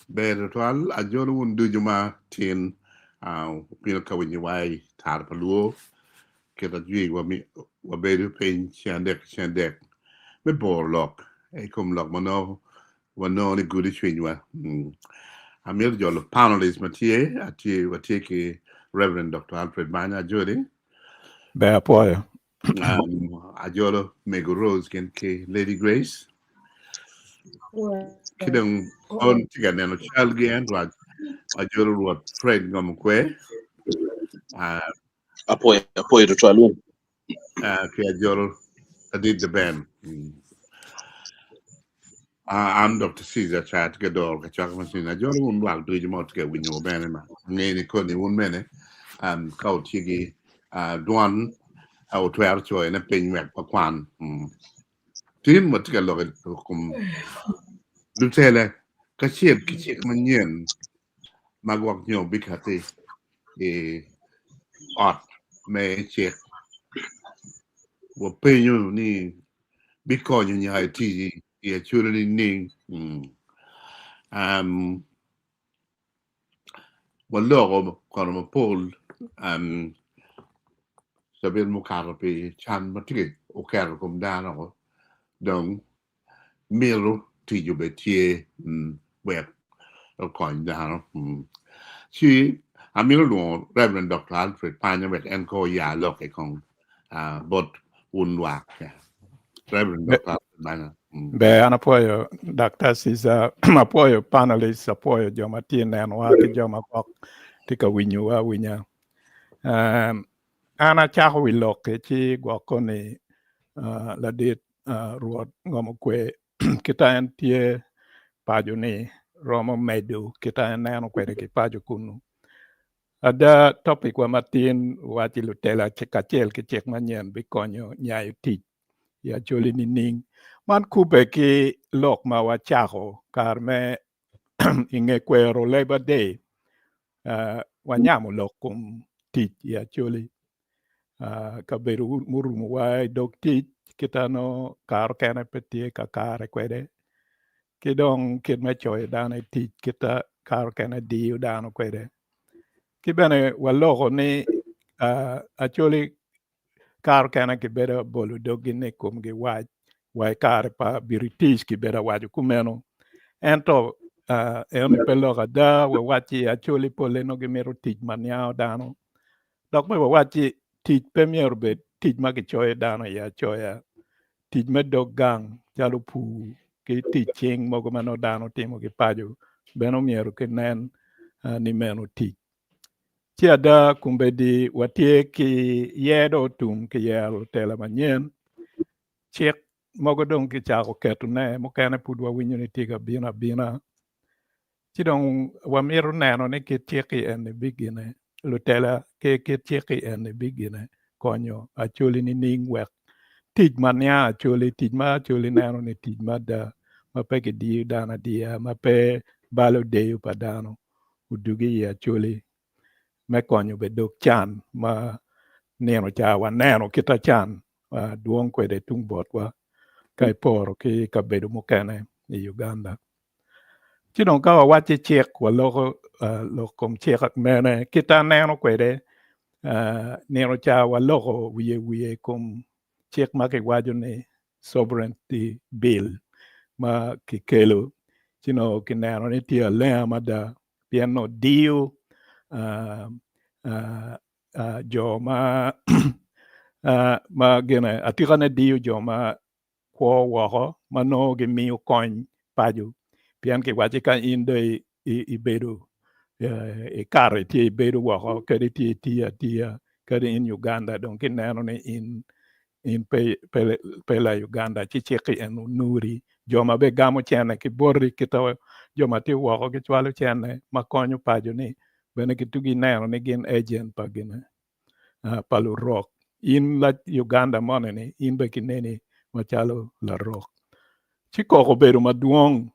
Ber tutwal ajolo wun ducu ma tin wubino ka winyowa i tara pa luo kit ajwi wabedo piny ceng adek ki ceng adek me boro lok i kom lok ma nongo wanongo ni gudo cwinywa. Amito jolo panelist ma tye, watye ki Reverend Doctor Alfred Banya Ajoli. Ber apwoyo. Ajolo Mego Rose gin ki Lady Grace. Ki dong on tye ka neno calgi ento ajolo Rwot Fred Ngomokwe. Apwoyo, apwoyo tutwal wun. Ki ajolo Ladit The Ben. An Dr. Caesar Ca atye ka doro kacokke ma cwiny ajolo wun lwak ducu ma wutye ka winyo bene ma angeyo ni koni wun bene ka wutye ki dwon wutwero coyone piny wek wakwan. Tin watye ka lok i kom lutela kacel ki cik manyen ma gwok nyo bikati i ot me cik. Wapenyo ni bikonyo nya i tic i Acholi nining? Waloko kono mapol cabit mukato pi can ma tye oketo i kom dano dong mito tic obed tye wek okony dano. Ci amito lwongo Reverend Doctor Alfred Panya wek en kong oya lok i kom bot wun lwak. Reverend Doctor Alfred Panya. Ber, an apwoyo Daktar Caesar, apwoyo panelists, apwoyo jo ma tye nenowa ki jo ma gwok tye ka winyowa awinya. Um, an acako wi lok-ki ci gwok koni uh, ladit uh, Rwot ngomo kwe kita en tye paco ni romo medo kita en neno kwede ki paco kunu. Ada topic wa matin waci lutela kacel ki cik manyen bikonyo nyayo tic i Acholi nining? Man kubbe ki lok ma wacako kare me inge kwero Labor Day uh, wanyamo lok kom tic i Acholi. Uh, kabedo murumowa i dog tic kita no kare kene pe tye ka kare kwede ki dong kit me coyo dano i tic kita kare kene diyo dano kwede. Ki bene waloko ni uh, Acholi kare kene kibedo bolo doggi ni komgi wac wa i kare pa British kibedo waco kumeno ento uh, eno pe lok ada wawacci Acholi pole nongo gimito tic ma niango dano dok bene wawacci tic pe myero obed tic ma kicoyo dano iye acoya tic me dog gang calo pur ki tic cing mogo ma nongo dano timo ki paco bene omyero kinen uh, ni meno tic. Ci ada kombeddi watye ki yer dong otum kiyero lutela manyen cik mogo dong kicako ketone mukene pud wawinyo ni tye ka bino abina ci dong wamito neno ni kit cik-ki eni bigine lutela ki kit cik-ki eni bigine konyo Acholi nining wek tic ma niang Acholi tic ma Acholi neno ni tic mada ma pe kidiyo dano adiya ma pe balo deyo pa dano odugi i Acholi me konyo bene dog can ma nino ca waneno kita can dwong kwede tung botwa ka iporo ki kabedo mukene i Uganda. Ci dong ka wawacci cik waloko lok kom cik mene kita aneno kwede nino ca waloko wiye wiye kom cik ma kiwaco ni sovereignty bill ma kikelo ci nongo kineno ni tye alenga mada pien nongo diyo jo ma ma gine atikane diyo jo ma kwo woko ma nongo gimiyo kony paco pien kiwaci ka in dong ibedo ikato itye ibedo woko kadi itye itiyo atiya kadi in Uganda dong kineno ni in in pe, pe, pe la Uganda ci cik-ki en onuri jo ma bene gamo cene ki boti kita jo ma tye woko gicwalo cene ma konyo paco ni bene gitugi neno ni gin agent pa gine pa lurok in la Uganda moni ni in bene kineni macalo larok ci koko obedo madwong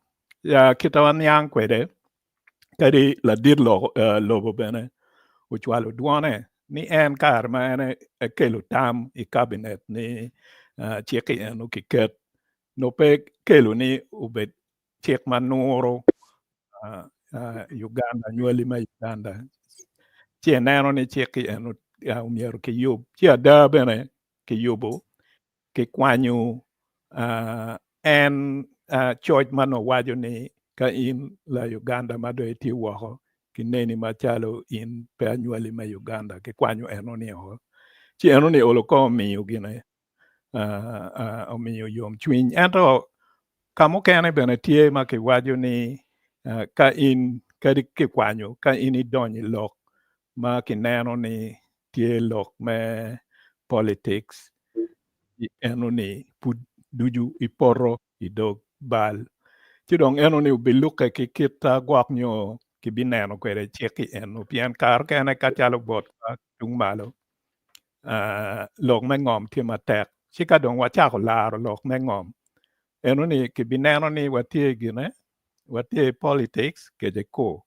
ya kita waniang kwede kadi ladit lobo bene ocwalo dwone ni en kare ma en ekelo tam i kabinet ni cik-ki eno kiket nongo pe kelo ni obed cik ma nuro. Uganda, anywali me Uganda. Ci eneno ni cik-ki eno myero kiyub. Ci ada bene kiyubo, kikwanyo en coc ma nongo waco ni ka in la Uganda ma dong itye woko kineni macalo in pe anywali me Uganda, kikwanyo enoni oko. Ci enoni olo kong omiyo gine omiyo yomcwiny. Ento ka mukene bene tye ma kiwaco ni ka in kadi kikwanyo ka in idonyo i lok ma kineno ni tye lok me politics enoni pud ducu ipoto i dog bal. Ci dong enoni obilukke ki kit gwok nyo kibineno kwede cik-ki eno pien kare kene ka calo botwa tung malo lok me ngom tye matek ci ka dong wacako laro lok me ngom enoni kibineno ni watye gine watye i politics kece ko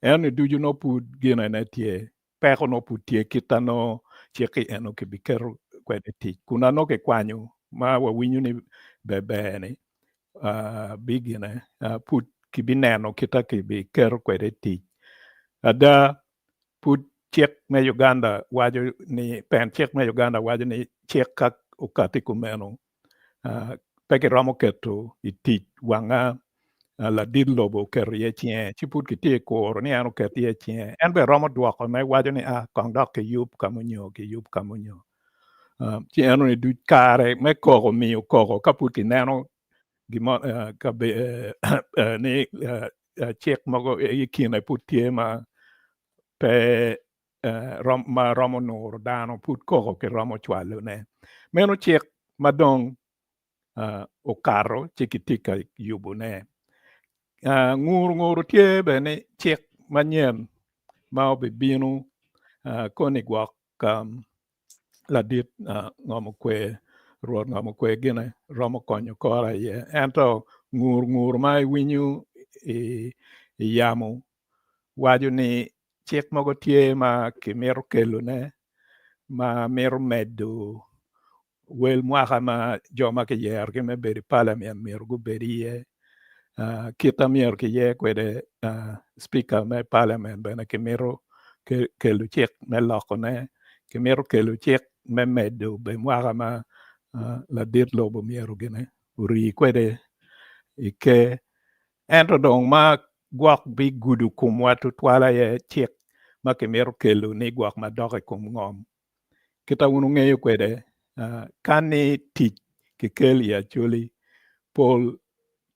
enoni ducu nongo pud ginene tye peko nongo pud tye kita nongo cik-ki eno kibiketo kwede i tic kun nongo kikwanyo ma wawinyo ni ber ber ni bigine pud kibineno kita kibiketo kwede i tic ada pud cik me Uganda waco ni pen cik me Uganda waco ni cik ka okati kumeno pe kiromo keto i tic wanga ladit lobo oketo iye cinge ci pud kitye kuro ni en oket iye cinge en bene romo dwoko me waco ni ah kong dok kiyub ka munyo kiyub ka munyo ci enoni duc kare me koko miyo koko ka pud kineno gimo ni cik mogo i kine pud tye ma pe ma romo nuro dano pud koko kiromo cwalone. Meno cik ma dong okato ci kitye ka yubone. Nguru nguru tye bene ni cik manyen ma obibino koni gwok ladit ngom okwer rwot ngom okwer gine romo konyo kore iye ento ngur ngur ma iwinyo i yamo waco ni cik mogo tye ma kimito kelone ma mito medo wel mwaka ma jo ma kiyerogi me bedo i palament myero gubed iye kit ma myero kiyer kwede cipika me palament bene kimito kelo cik me lokone kimito kelo cik me medo be mwaka ma ladit lobo myero gine ori kwede i ker ento dong ma gwok bigudo komwa tutwal aye cik ma kimito kelo ni gwok ma dok i kom ngom Kita wun wungeyo kwede, ka ni tic kikel i Acholi, pol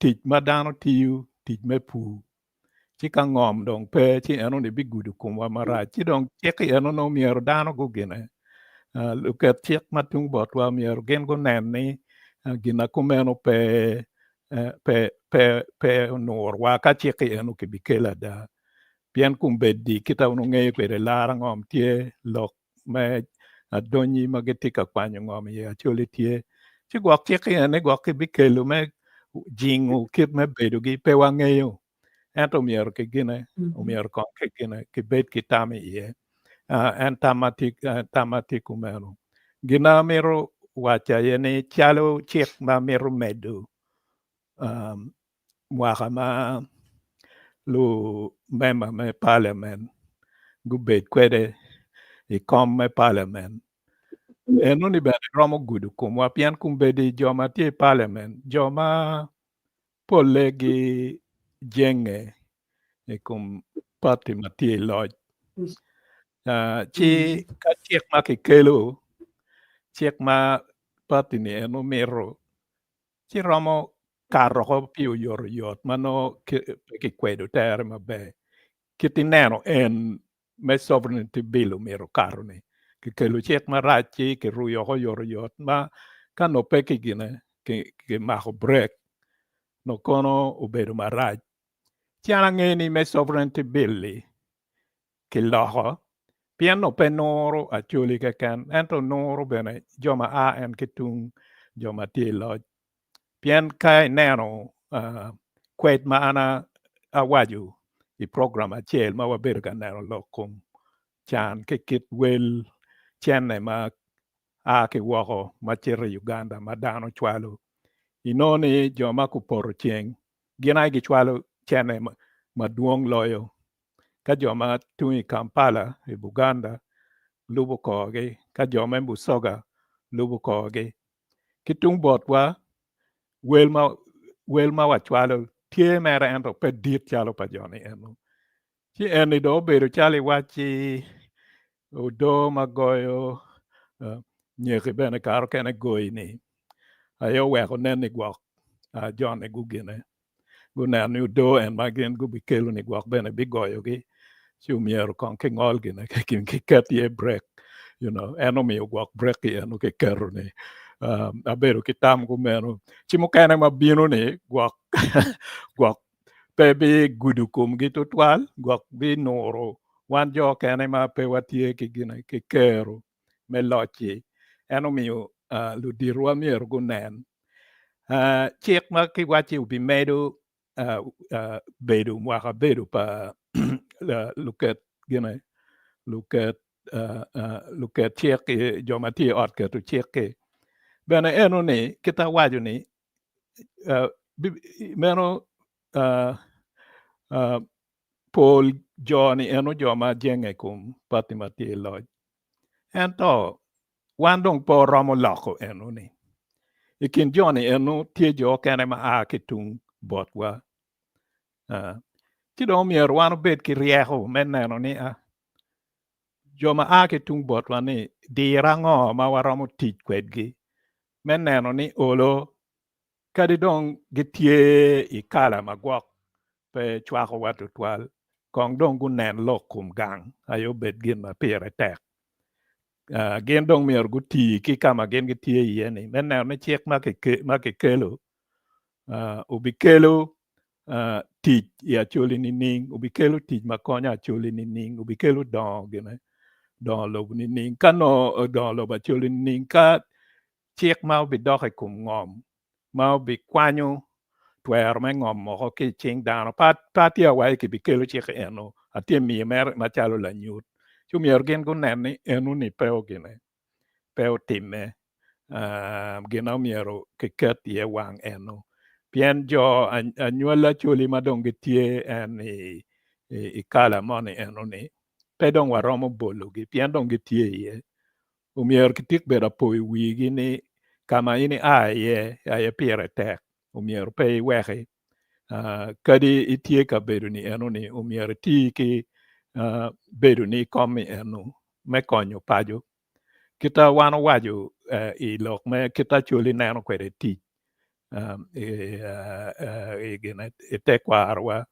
tic ma dano tiyo tic me pur, ci ka ngom dong pe ci enoni bigudo komwa marac. Ci dong cik-ki eno nongo myero dano gugine, luket cik ma tung botwa myero gin gunen ni gin ma kumeno pe pe pe pe onurwa ka cik-ki eno kibikelo ada. Pien kombeddi kita wun wungeyo kwede lara ngom tye lok me adonyi ma gitye ka kwanyo ngom iye Acholi tye ci gwok cik eni gwok kibikelo me jingo kit me bedogi pe wangeyo ento myero kigine omyero kong kigine kibed ki tam iye en tam ma tye kumeno. Gin ma amito waco aye ni calo cik ma mito medo mwaka ma lumemba me paliament gubed kwede i kom me paliament enoni bene romo gudo komwa pien kombeddi jo ma tye i paliament jo ma polle gijenge i kom pati ma tye i loc ci ka cik ma kikelo cik ma pati ni eno mito ci romo kato oko pi oyotoyot ma nongo pe kikwedo tere maber. Kit ineno en me sovereignty bill omyero okato-ni, kikelo cik marac ci kiruyo oko oyotoyot ma ka nongo pe kigine kimako brek nongo kono obedo marac. Ci an angeyo ni me sovereignty bill-li kiloko pien nongo pe nuro Acholi keken ento nuro bene jo ma a en ki tung jo ma tye i loc pien ka ineno kwed ma an awaco i program acel ma wabedo ka neno lok kom can ki kit wel cene ma a ki woko ma cito i Uganda ma dano cwalo inongo ni jo ma gupoto ceng gin aye gicwalo cene. madwong loyo ka jo ma tung i Kampala i Buganda lubo korgi ka jo me Busoga lubo korgi. Ki tung botwa wel ma wel ma wacwalo tye mere ento pe dit calo pa jo-ni eno. Ci eni dong obedo calo iwacci odoo ma goyo nyeki bene kare okene goyi-ni aye oweko nen ni gwok jo-ni gugine guneno ni odoo en ma gin gubikelo-ni gwok bene bigoyogi ci omyero kong kingol gine kiket iye brek you know en omiyo gwok brek-ki eno kiketo-ni abedo ki tam kumeno ci mukene ma bino-ni gwok gwok pe bigudo komgi tutwal gwok binuro wan jo okene ma pe watye ki gine ki kero me loc-ci en omiyo luditowa myero gunen cik ma kiwacci obimedo bedo mwaka bedo pa luket gine luket luket cik jo ma tye i ot keto cik-ki bene enoni kit awaco ni meno pol jo-ni eno jo ma jenge i kom pati ma tye i loc ento wan dong pe oromo loko enoni i kin jo-ni eno tye jo okene ma a ki tung botwa ci dong myero wan obed ki ryeko me neno ni jo ma a ki tung botwa ni diro ango ma waromo tic kwedgi me neno ni olo kadi dong gitye i kala ma gwok pe cwakowa tutwal, kong dong gunen lok kom gang aye obed gin ma pire tek. Gin dong myero guti ki ka ma gin gitye iye-ni me neno ni cik ma kikelo obikelo tic i Acholi nining, obikelo tic ma konyo Acholi nining, obikelo dongo gine, dongo lobo nining, ka nongo dongo lobo Acholi nining, ka cik ma obidok i kom ngom ma obikwanyo twero me ngom moko ki i cing dano. Pe atye awaci kibikelo cik eno, atye miyo mere macalo lanyut. Ci myero gin gunen ni enoni pe ogine, pe otimme gin ma myero kiket iye wang eno. Pien jo anywali Acholi ma dong gitye en i kala moni enoni pe dong waromo bologi pien dong gitye iye. Omyero kitik bedo apoyo wigi ni ka ma in ia iye aye pire tek, omyero pe iweki. Kadi itye ka bedo-ni eno-ni omyero iti ki bedo-ni i kom-mi eno me konyo paco. Kita wan owaco i lok me kit Acholi neno kwede tic i tekwarowa,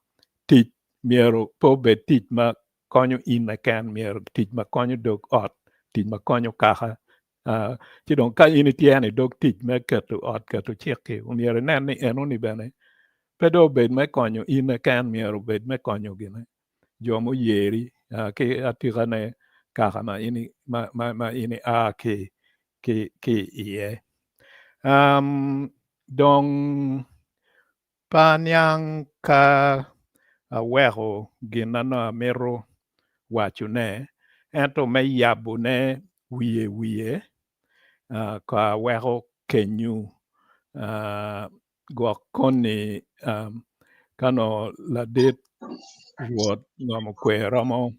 tic myero pe obed tic ma konyo in keken, myero tic ma konyo dog ot, tic ma konyo kaka. Ci dong ka in itye i dog tic me keto ot, keto cik-ki, myero inen ni enoni bene pe dong obed me konyo in keken, myero obed me konyo gine jo muyeri ki atikane kaka ma in ia ki iye. Dong Pe aniang ka aweko gin ma nongo amito wacone, ento me yabone wiye wiye ka aweko kenyu gwok koni ka nongo ladit rwot ngom okwe romo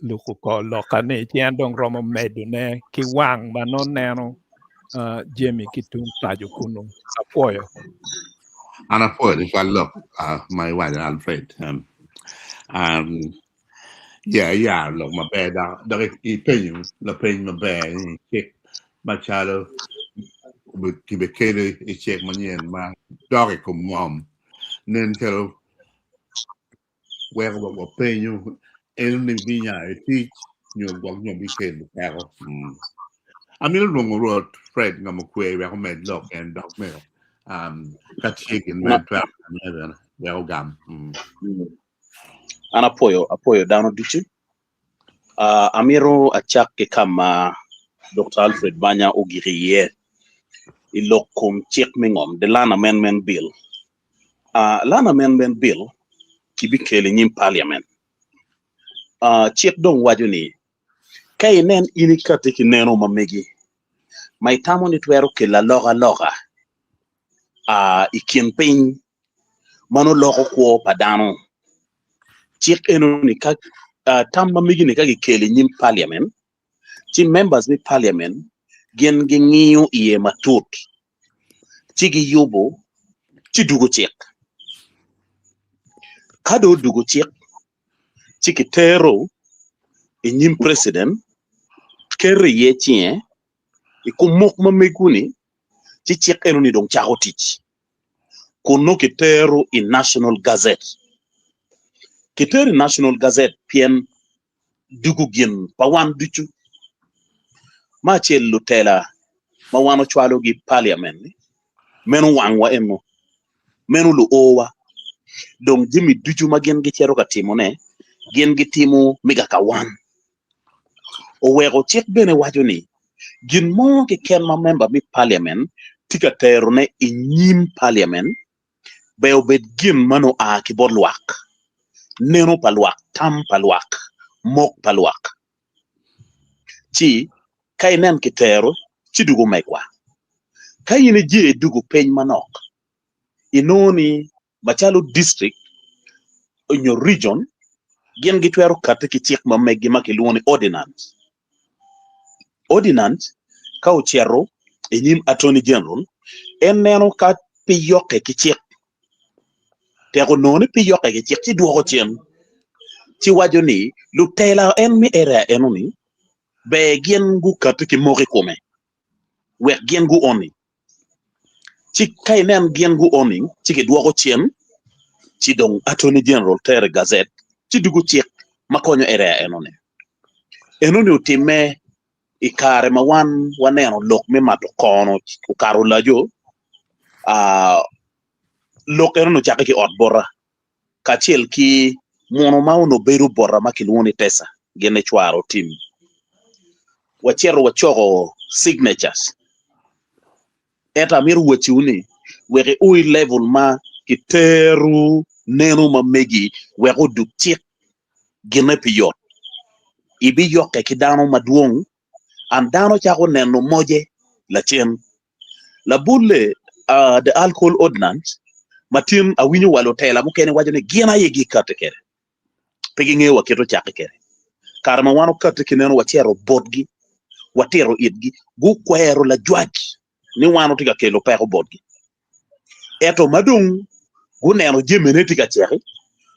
luko kor lokka ni ci en dong romo medone ki wang ma nongo neno jami ki tung paco kunu apwoyo. An apwoyo tutwal lok ma iwaco Alfred. Yeah, iyaro lok maber dok ipenyo lapeny maber ni cik macalo kibikelo i cik manyen ma dok i kom ngom nen calo weko wapenyo eno ni binyayo tic nyo gwok nyo bikelo peko. Amito lwongo Rwot Fred ngamo kwe wek omed lok en dok me ka tye gin me twero bene wek ogam. An apwoyo apwoyo dano ducu. Amito acak ki ka ma Dr. Alfred Banya ogik iye i lok kom cik me ngom, the Land Amendment Bill. Land Amendment Bill kibikelo i nyim Parliament. Cik dong waco ni ka inen in ikati ki neno ma megi ma itamo ni twero kelo alokaloka i kin piny ma nongo loko kwo pa dano. Cik eno-ni ka tam ma megi-ni ka kikelo i nyim parliament, ci members me parliament gin gingiyo iye matut ci giyubo ci dugo cik. Ka dong odugo cik ci kitero i nyim president keto iye cinge i kom mok ma mego-ni ci cik eno-ni dong cako tic kun nongo kitero i National Gazette. Kitero i National Gazette pien dugo gin pa wan ducu. Me acel lutela ma wan ocwalogi i paliament-ni meno wangwa eno, meno luowa. Dong jami ducu ma gin gicito ka timone gin gitimo me kaka wan. Oweko cik bene waco ni gin mo keken ma memba me paliament tye ka terone i nyim paliament ber obed gin ma nongo oa ki bot lwak, neno pa lwak, tam pa lwak, mok pa lwak. Ci ka inen kitero ci dwogo megwa. Ka in ije idwogo piny manok, inongo ni macalo district nyo region gin gitwero kati ki cik ma megi ma kilwongo ni ordinance. Ordinance ka ocito i nyim Attorney General en neno ka pe yokke ki cik tek onongo ni pe yokke ki cik ci dwoko cen ci waco ni lutela en me area eno ni ber gin gukati ki moko i kome wek gin guoni. Ci ka inen gin gu owning ci kidwoko cen ci dong Attorney General tero i gazet ci dugo cik ma konyo area enoni. Enoni otimme i kare ma wan waneno lok me mato kono okato olaco, lok enoni ocakke ki ot bota kacel ki muno ma onongo bedo bota ma kilwongo ni Tessa gin ni cware Otim. Wacito wacoko signatures ento amito wacciwu ni wek io i level ma kiteru neno ma megi wek odug cik gine pi yot. Ibiyokke ki dano madwong and dano cako neno moje lacen. Labolle, the alcohol ordinance ma tin awinyo wa lutela mukene waco ni gin aye gikati kwede pe gingeyo wa kit ocakke kwede. Kare ma wan okati ki neno wacito botgi watito itgi gukwero lajwac ni wan watye ka kelo peko botgi. Ento ma dong guneno jamine tye ka ceki,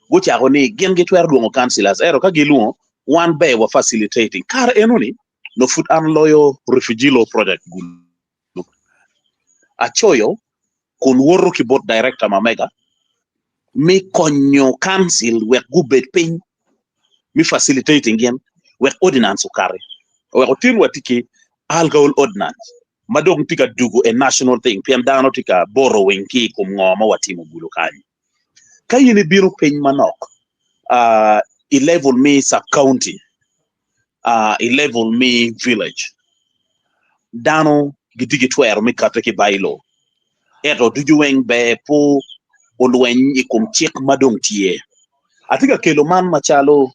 gucako ni gin gitwero lwongo councillors ento ka gilwongo wan ber wa facilitating. Kare enoni nongo pud an loyo refugee law project Gulu. Acoyo kun woto ki bot director ma mega me konyo council wek gubed piny me facilitating gin wek ordinance okati. Oweko tin watye ki alcohol ordinance ma dong tye ka dugo a national thing pien dano tye ka borrowing ki i kom ngo ma watimo gulo kany. Ka in ibino piny manok i level me sub county, i level me village, dano gitye ki twero me kati ki bylaw ento ducu weng ber pe olweny i kom cik ma dong tye. Atye ka kelo man macalo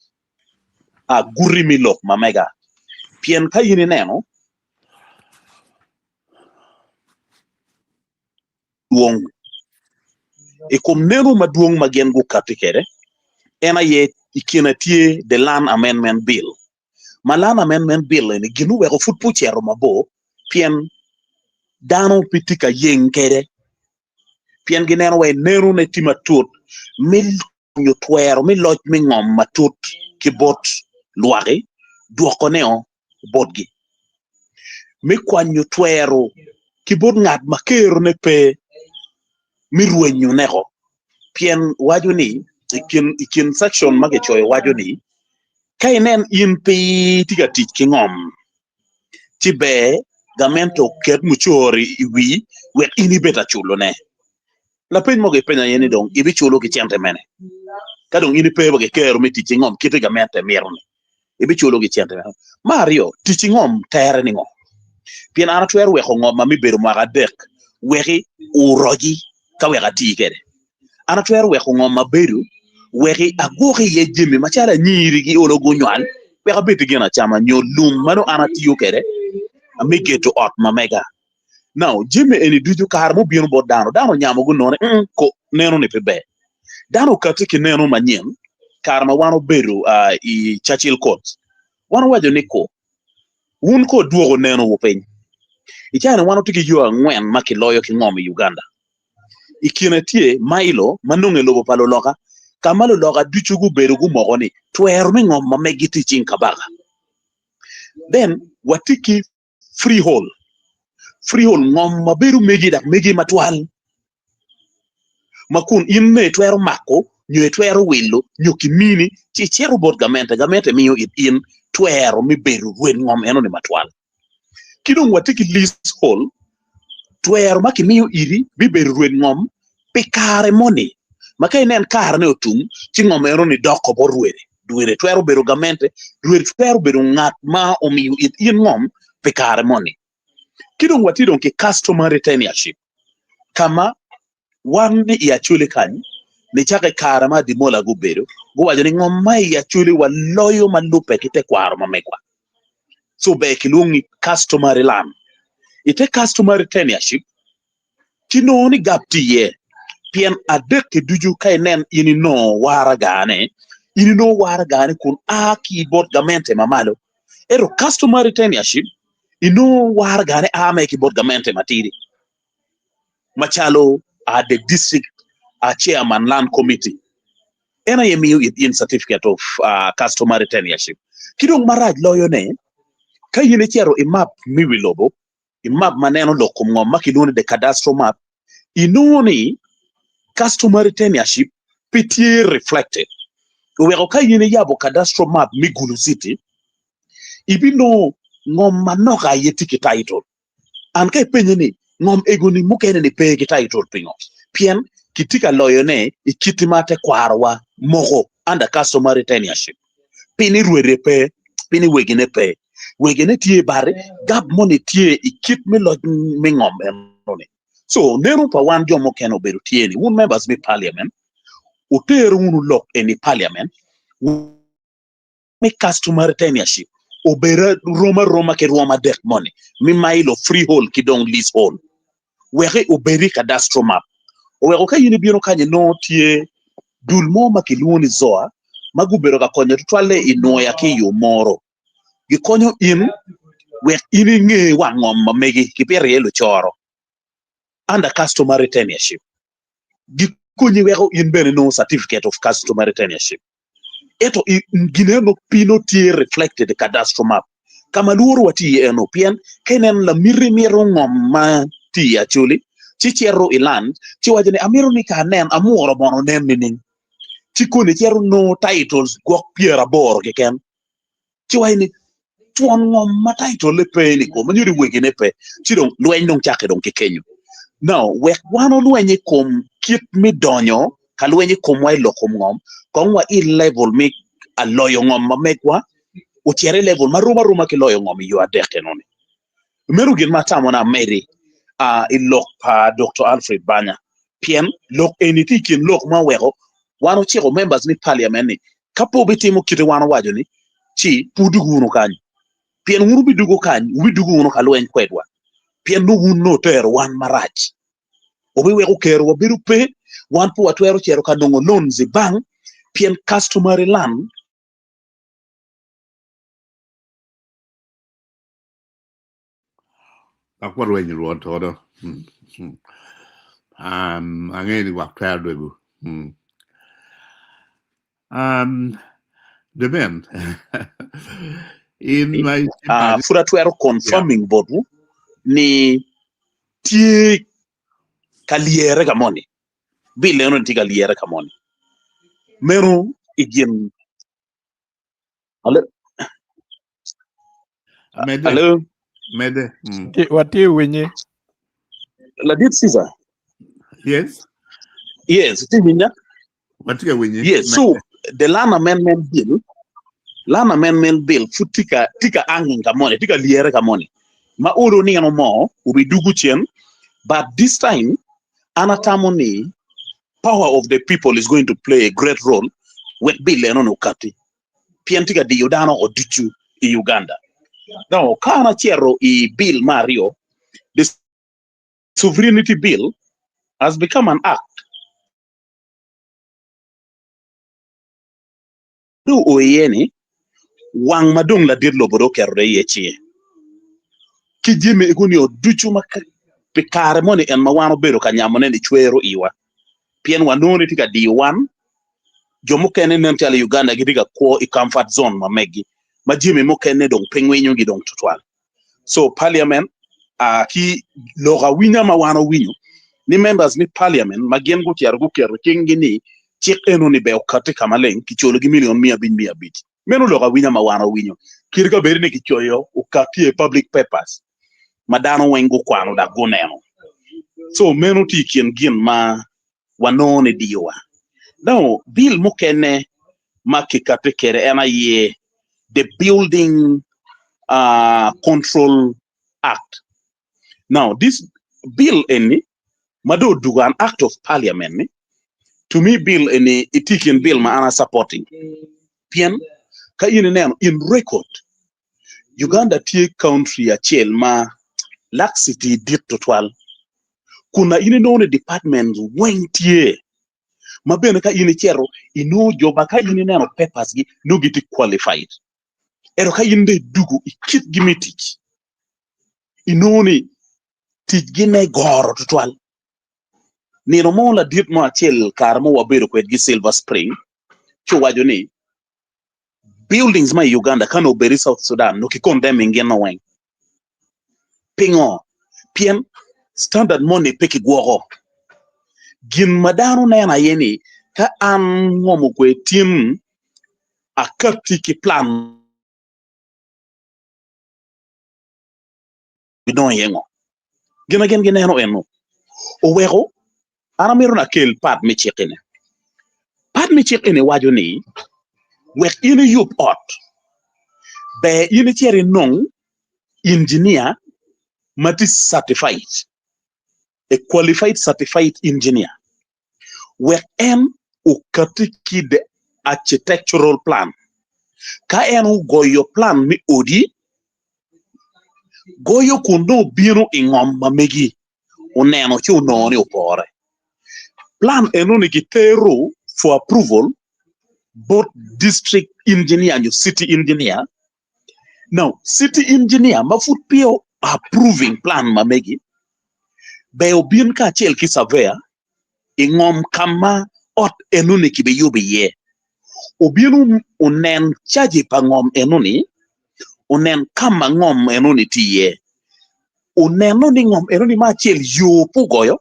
guti me lok ma mega pien ka in ineno dwong i kom neno madwong ma gin gukatti kwede, en aye i kine tye The Land Amendment Bill. Ma Land Amendment Bill eni gin oweko pud pe ocito mabor pien dano pe tye ka yeng kwede pien gineno wai nenone tye matut me nyo twero me loc me ngom matut ki bot lwaki dwokoneo botgi, me kwanyo twero ki bot ngat ma kerone pe me rwenyoneko, pien waco ni i kin section ma kicoyo waco ni ka inen in pe itye ka tic ki ngom ci ber gamente oket mucoro i wii wek in ibed aculone. Lapeny mo kipenyo aye ni dong ibiculo ki cente mene? Ka dong in ipe wa ki kero me tic ki ngom kit gamente mito-ni, ibiculo ki cente mene? Me aryo, tic ki ngom tere ningo? Pien an atwero weko ngomma me bedo mwaka adek weki oroci ka wek ati kwede. An atwero weko ngomma bedo weki agwok iye jami macalo anyiri ki olo gunywal wek abed ki gin acama nyo lum ma nongo an atiyo kwede me gedo ot ma mega. Now, jami eni ducu kare mubino bot dano, dano onyamo gunongo ni, mm, ko, neno ni pe ber. Dano okati ki neno manyen. kare ma wan obedo i Churchill Court, wan owaco ni ko, wun ko dwoko nenowu piny. I caa-ni wan watye ki yo angwen ma kiloyo ki ngom i Uganda. I kine tye mailo ma nonge i lobo pa luloka, ka ma luloka ducu gubedo gumoko ni twero me ngom ma megi tye i cing kabaka. Then watye ki freehold, freehold ngom ma bedo megi dok megi matwal ma kun in nongo itwero mako nyo itwero wilo nyo kimini ci icito bot gamente, gamente miyo it in twero me bedo rwed ngom enoni matwal. Ki dong watye ki leasehold, twero ma kimiyo iri bibedo rwed ngom pi kare moni ma ka inen karene otum ci ngom enoni doko bot rwede. Rwede twero bedo gamente, rwede twero bedo ngat ma omiyo it in ngom pi kare moni. Ki dong watye dong ki customary tenureship ka ma wan ni i Acholi kany nicako i kare ma Adimola gubedo guwaco ni ngom ma i Acholi waloyo ma lubbe ki tekwaro ma megwa. So ber kilwongo ni customary land. I te customary tenureship ci nongo ni gap tye iye pien adek-ki ducu ka inen in inongo waragane, in inongo waragane kun a ki bot gamente ma malo. Ento customary tenureship inongo waragane a mere ki bot gamente matidi macalo the district chairman land committee. En aye miyo it in certificate of customary tenureship. Ki dong marac loyone, ka in icito i map me wi lobo, i map ma neno lok kom ngom ma kilwongo ni the cadastral map, inongo ni customary tenureship pe tye reflected. Oweko ka in iyabo cadastral map me Gulu City, ibinongo ngom manok aye tye ki title. An ka ipenye ni ngom ego-ni mukene-ni pe ki title pingo? Pien kitye ka loyone i kit ma tekwarowa moko under customary tenureship. Pi ni rwede pe, pi ni wegine pe. Wegine tye bati, gap moni tye i kit me loc me ngom enoni. So, neno pa wan jo mukene obedo tye ni wun members me parliament, wuter wunu lok eni i parliament, me customary tenureship obed rom aroma ki rwom adek moni me mailo freehold ki dong leasehold wek obed i cadastral map. Oweko ka in ibino kany inongo tye dul mo ma kilwongo ni ZOA ma gubedo ka konyo tutwalle i nwoya ki i Omoro. Gikonyo in wek in inge wang ngom ma megi kipito iye lucoro under customary tenureship. Gikonyi weko in bene inongo certificate of customary tenureship. Ento i gin eno pi nongo tye reflected i cadastral map ka ma lworo wa tye iye eno pien ka ineno lamiti mito ngom ma tye i Acholi ci cito i land ci waco ni amito ni ka anen amuro mono onen nining ci koni cito nongo titles gwok pyeraboro keken ci waco ni twon ngom ma title-le pe ni ko ma nyuto ni wegine pe ci dong lweny dong cakke dong ki kenyo. Now wek wan olweny i kom kit me donyo ka lweny i komwa i lok kom ngom kong wa i level me aloyo ngom ma megwa ocito i level ma rom aroma ki loyo ngom i yo adek enoni. Meno gin ma atamo ni amedi i lok pa Doktor Alfred Banya pien lok eni tye i kin lok ma oweko wan ociko members me parliament ni Ka pe wubitimo kite wan owaco-ni, ci pe wudug wunu kany, pien wun wubidugo kany, wubidugo wunu ka lweny kwedwa, pien nongo wun nongo wutero wan marac. Wubiweko kerowa bedo pe, wan pe watwero cito ka nongo loans i bank, pien customary land. Dok warwenyo Rwot todo. Angeyo ni gwok twero dwego. Demen, in ma itye paco. Pud atwero confirming botwu ni tye ka lyere ka moni, bill eno ni tye ka lyere ka moni. Meno i gin. Alo. Medde. Alo. Medde. Mm. Watye winyi. Ladit Caesar. Yes. Yes, tye winya. Watye ka winyi. Yes, so the land amendment bill, land amendment bill pud tye ka tye ka hanging ka moni, tye ka lyere ka moni. Ma olo nino mo obidugo cen, but this time an atamo ni power of the people is going to play a great role wek bill eno-ni okati pien tye ka diyo dano oko ducu i Uganda. Now, ka an acito i bill me aryo, the sovereignty bill has become an act. dong oo iye ni wang ma dong ladit lobo dong oketo dong iye cinge ki jami ego nio ducu ma pi kare moni en ma wan obedo ka nyamone ni cwero iwa pien wanongo ni tye ka diyo wan jo mukene nen calo i Uganda gitye ka kwo i comfort zone ma megi ma jami mukene dong pe ngwinyogi dong tutwal. So parliament uh, ki lok awinya ma wan owinyo ni members me parliament ma gin gucito guketo cinggi ni cik eno ni be okati ka maleng kiculogi milion 500 500. Meno lok awinya ma wan owinyo. Kit ka bedi ni kicoyo okati i public papers ma dano weng gukwano dok guneno. So meno tye i kin gin ma wanongo ni diyowa. Now bill mukene ma kikati kwede en aye the Building uh, Control Act. Now this bill eni ma dong odugo an act of parliament ni to me bill eni itye i kin bill ma an a supporting pien ka in ineno in record Uganda tye country acel ma laxity dit tutwal kun na in inongo ni department weng tye ma bene ka in icito inongo jo ma ka in ineno papers gi nongo gitye qualified ento ka in dong idugo i kit gi me tic inongo ni tic gi ne goro tutwal. Nino mo ladit mo acel kare mo wabedo kwedgi Silver Spring ci owaco ni buildings ma i Uganda ka nongo obedo i South Sudan nongo ki condemning gin no weng. Pingo? Pien standard moni pe kigwoko. Gin ma dano neno aye ni ka an ngomo kwe tin akatti ki plan gidongo iye ngo? Gin ma gin gineno eno oweko an amito ni akel pat me cik eni. Pat me cik eni waco ni wek in iyub ot, ber in icit inong injinia ma tye certified, a qualified certified engineer wek en okatti ki the architectural plan. Ka en ogoyo plan me odi, goyo kun dong obino i ngom ma megi, oneno ci onongo ni opore. Plan enoni gitero for approval bot district engineer nyo city engineer. Now, city engineer ma pud peya approving plan ma megi, ber obin kacel ki surveyor i ngom ka ma ot enoni kibiyubo iye. Obin onen caji pa ngom enoni, onen ka ma ngom enoni tye iye. Oneno ni ngom enoni me acel yo pe ogoyo,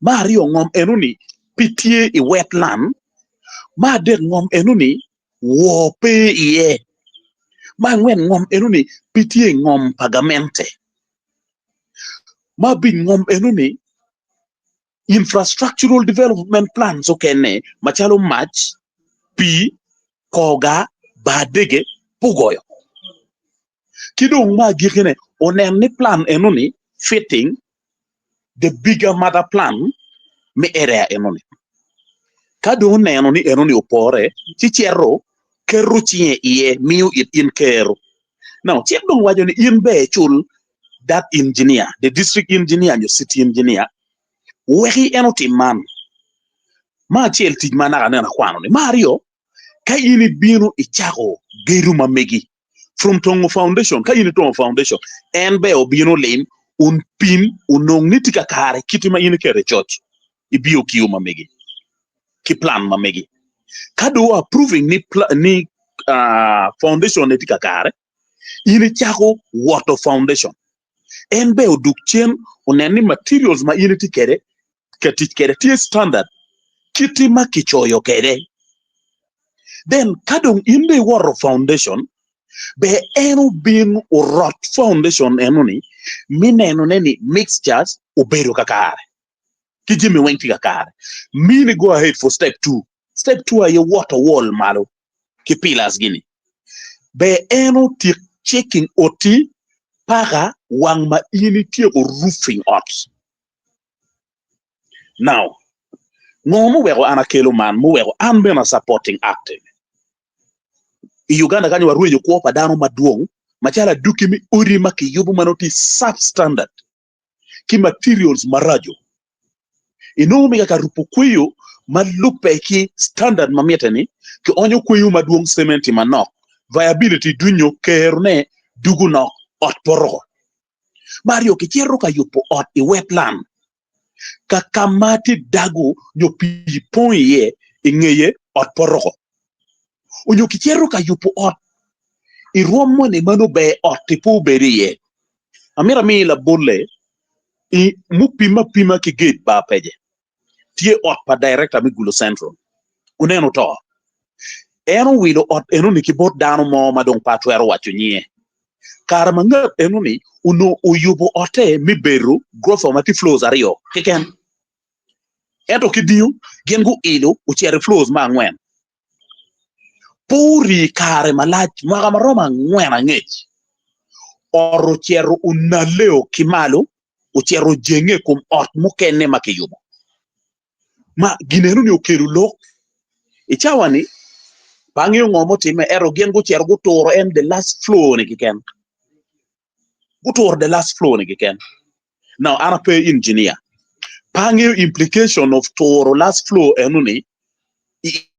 me aryo ngom enoni pe tye i wetland, me adek ngom enoni woo pe iye, me angwen ngom enoni pe tye i ngom pa gamente, me abic ngom enoni infrastructural development plans okene macalo mac, pii, koga, bar dege pe ogoyo. Ki dong me agikkine onen ni plan enoni fitting the bigger mother plan me area enoni. Ka dong oneno ni enoni opore, ci cito keto cinge iye miyo it in kero. Now cik dong waco ni in ber icul that engineer, the district engineer nyo city engineer weki en otim man. Ma acel tic ma naka aneno akwano ni. Ma aryo, ka in ibino icako gedo ma megi from tongo foundation, ka in itongo foundation, en ber obino olim, opim, onong ni tye kakare kiti ma in iketo i coc i BOQ ma megi ki plan ma megi. Ka dong approving ni, ni uh, foundation ne tye kakare, in icako woto foundation. En ber odug cen onen ni materials ma in itye kwede ka tic kwede tye standard kiti ma kicoyo kwede. Then ka dong in dong iwoto foundation, ber en obin orot foundation enoni mi nenone ni mixtures obedo kakare ki jami weng tye kakare. Mini go ahead for step 2. Step 2 aye woto wall malo ki pillars gini. Ber en otik checking oti paka wang ma in ityeko roofing ot. Now, ngo muweko an akelo man, muweko an bene a supporting act eni? I Uganda kany warwenyo kwo pa dano madwong macalo aduki me odi ma kiyubo ma nongo tye substandard ki materials maraco. Inongo mega ka rupo kweyo ma lubbe ki standard ma mitte ni, kionyo kweyo madwong cementi manok, viability dunyo kerone dugo nok, ot poto. Me aryo, kicito ka yubo ot i wetland ka ka ma tye dago nyo pii pong iye i ngeye ot poto. Onyo kicito ka yubo ot i rwom moni ma nongo ber ot-ti pe obed iye. Amito ami labolle i mupime apima ki gate bar pece. Tye ot pa director me Gulu Central. Oneno oto. En owilo ot enoni ki bot dano mo ma dong pe atwero waco nyinge. Kare ma ngat enoni onongo oyubo otte me bedo gurofa ma tye floors aryo keken. Ento ki dingo, gin guilo ocito i floors me angwen. Pe orii kare malac, mwaka ma romo angwen angec, ot ocito onaleo ki malo, ocito ojenge i kom ot mukene ma kiyubo. Ma gin eno-ni okelo lok. I cawa-ni, pe angeyo ngo mutimme, ento gin gucito guturo en the last floor-ni keken. Guturo the last floor-ni keken. Now, an ape engineer, pe angeyo implication of turo last floor eno-ni i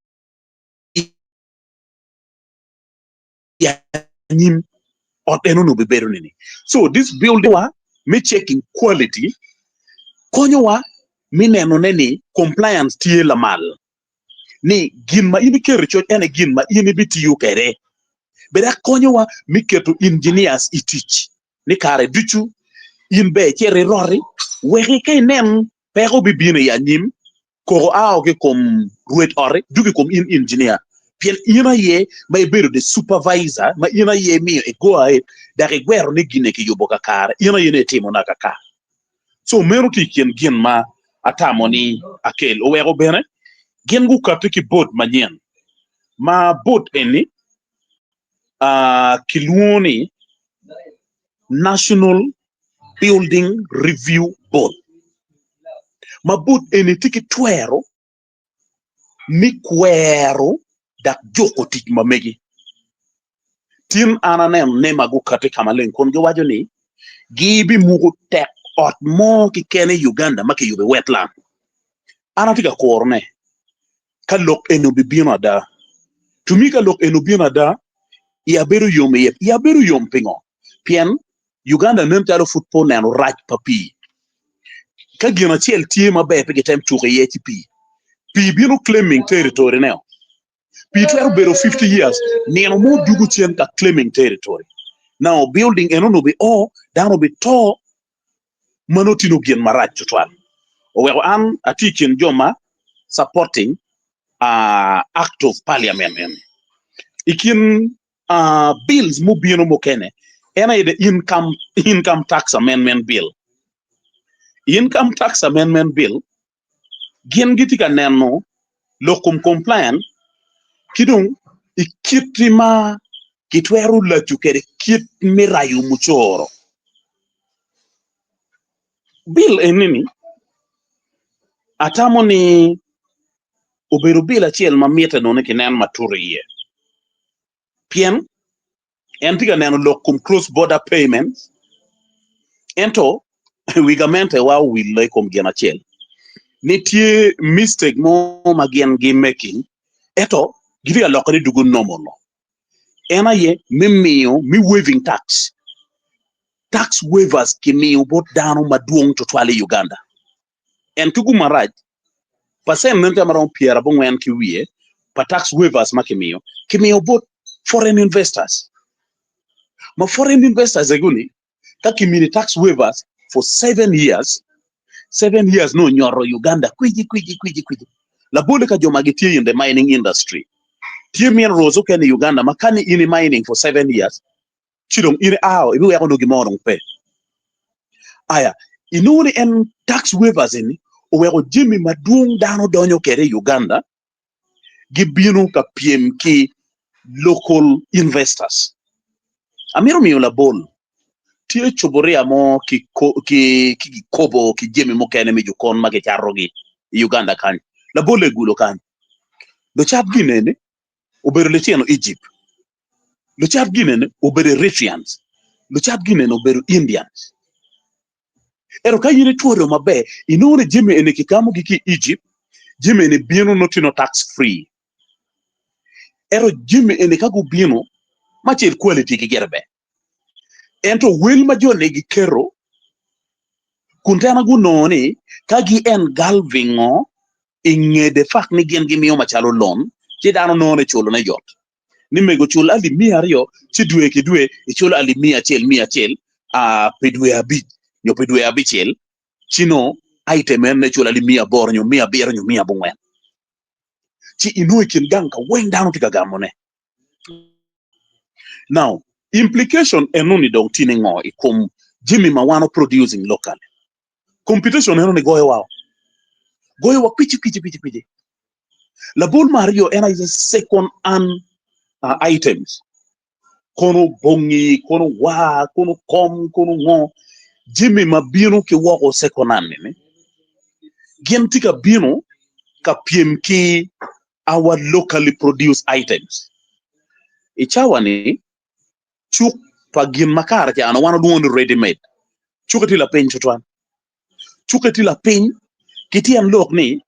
anyim ot eno-ni obibedo nini. So this building wa me checking quality konyowa me nenone ni compliance tye lamal ni gin ma in iketo i coc en aye gin ma in ibitiyo kwede. Bene dok konyowa me keto engineers i tic ni kare ducu in ber icit iroti wek ka inen peko bibino i anyim koko ao ki i kom rwed ot-ti dok i kom in engineer pien in aye ma ibedo the supervisor ma in aye imiyo i go ahead dok igwero ni gine kiyubo kakare in aye ni itimo na kakare. So meno tye i kin gin ma atamo ni akel oweko bene gin gukati ki board manyen ma board eni kilwongo ni National Building Review Board ma board eni tye ki twero me kwero dok juko tic ma megi. Tin an aneno nema gukati ka maleng kun giwaco ni gibimuko tek ot mo keken i Uganda ma kiyubo i wetland. An atye ka kurone ka lok eni obibino ada. Tumi ka lok eni obino ada, iya bedo yom iye. Iya bedo yom pingo? Pien Uganda nen calo pud pe oneno rac pa pii. Ka gin acel tye maber pe gitem cuko iye ci pii. Pii bino claiming territory neo. Pii twero bedo 50 years nino mo dugo cen ka claiming territory. Now building eno ni obi o dano obi to ma nongo tino gin marac tutwal. Oweko an atye i kin jo ma supporting act of parliament eni. I kin bills mubino mukene en aye the income, income tax amendment bill. Income tax amendment bill gin gitye ka neno lok kom compliant ki dong i kit ma kitwero laco kwede kit me rayo mucoro. Bill eni-ni atamo ni obedo bill acel ma mitte nongo ni kinen matut iye pien en tye ka neno lok kom cross border payments ento wi gamente wa owilo i kom gin acel ni tye mistake mo ma gin gi making ento gitye ka lokone dugo normal en aye me miyo me waiving tax tax waivers kimiyo bot dano madwong tutwal i Uganda. En ki gum marac, pacent meno tye maromo pyerabongwen ki wiye pa tax waivers ma kimiyo, kimiyo bot foreign investors. Ma foreign investors ego-ni, ka kimini tax waivers for 7 years, 7 years nongo onyoto Uganda kwiji kwiji kwiji kwiji. Labolle ka jo ma gitye in the mining industry, tye minerals okene i Uganda ma ka ni in i mining for 7 years, ci dong in iao ibiweko nongo gin mo dong pe. Aya, inongo ni en tax waivers eni oweko jami madwong dano donyo kwede i Uganda gibino ka pyem ki local investors. Amito miyo labol, tye cuburia mo ki kikobo ki jami mukene me jokon ma kicatogi i Uganda kany, labolle i Gulu kany. Lucat gin eni obedo litino Egypt, lucat gin eni obedo Eritreans, lucat gin eni obedo Indians. Ento ka in itwodo maber, inongo ni jami eni kigamogi ki i Egypt, jami eni bino nongo tye nongo tax free. Ento jami eni ka gubino, macel quality gi gire ber. Ento wel ma jo-ni giketo, kun tena gunongo ni ka gi engulfingo i nge the fact ni gin gimiyo macalo loan, ci dano nongo ni culone yot. Ni mego cul alip 200 ci dwe ki dwe iculo alip 100 100 pi dwe 5 nyo pi dwe 6 ci nongo item en ne culo alip 800 nyo 700 nyo 400 ci inongo i kin gang ka weng dano tye ka gamone. Now implication enoni dong tye ni ngo i kom jami ma wan producing locally? Competition enoni goyowa o. Goyowa kwici kwici kwici kwici. Labol me aryo en aye second hand items kono bongi, kono war, kono kom, kono ngo, jami ma bino ki woko second hand ni gin tye ka bino ka pyem ki our locally produced items. I cawa ni cuk pa gin ma kare ca wan walwongo ni ready made cukke tye lapiny tutwal. Cukke tye lapiny ki tyen lok ni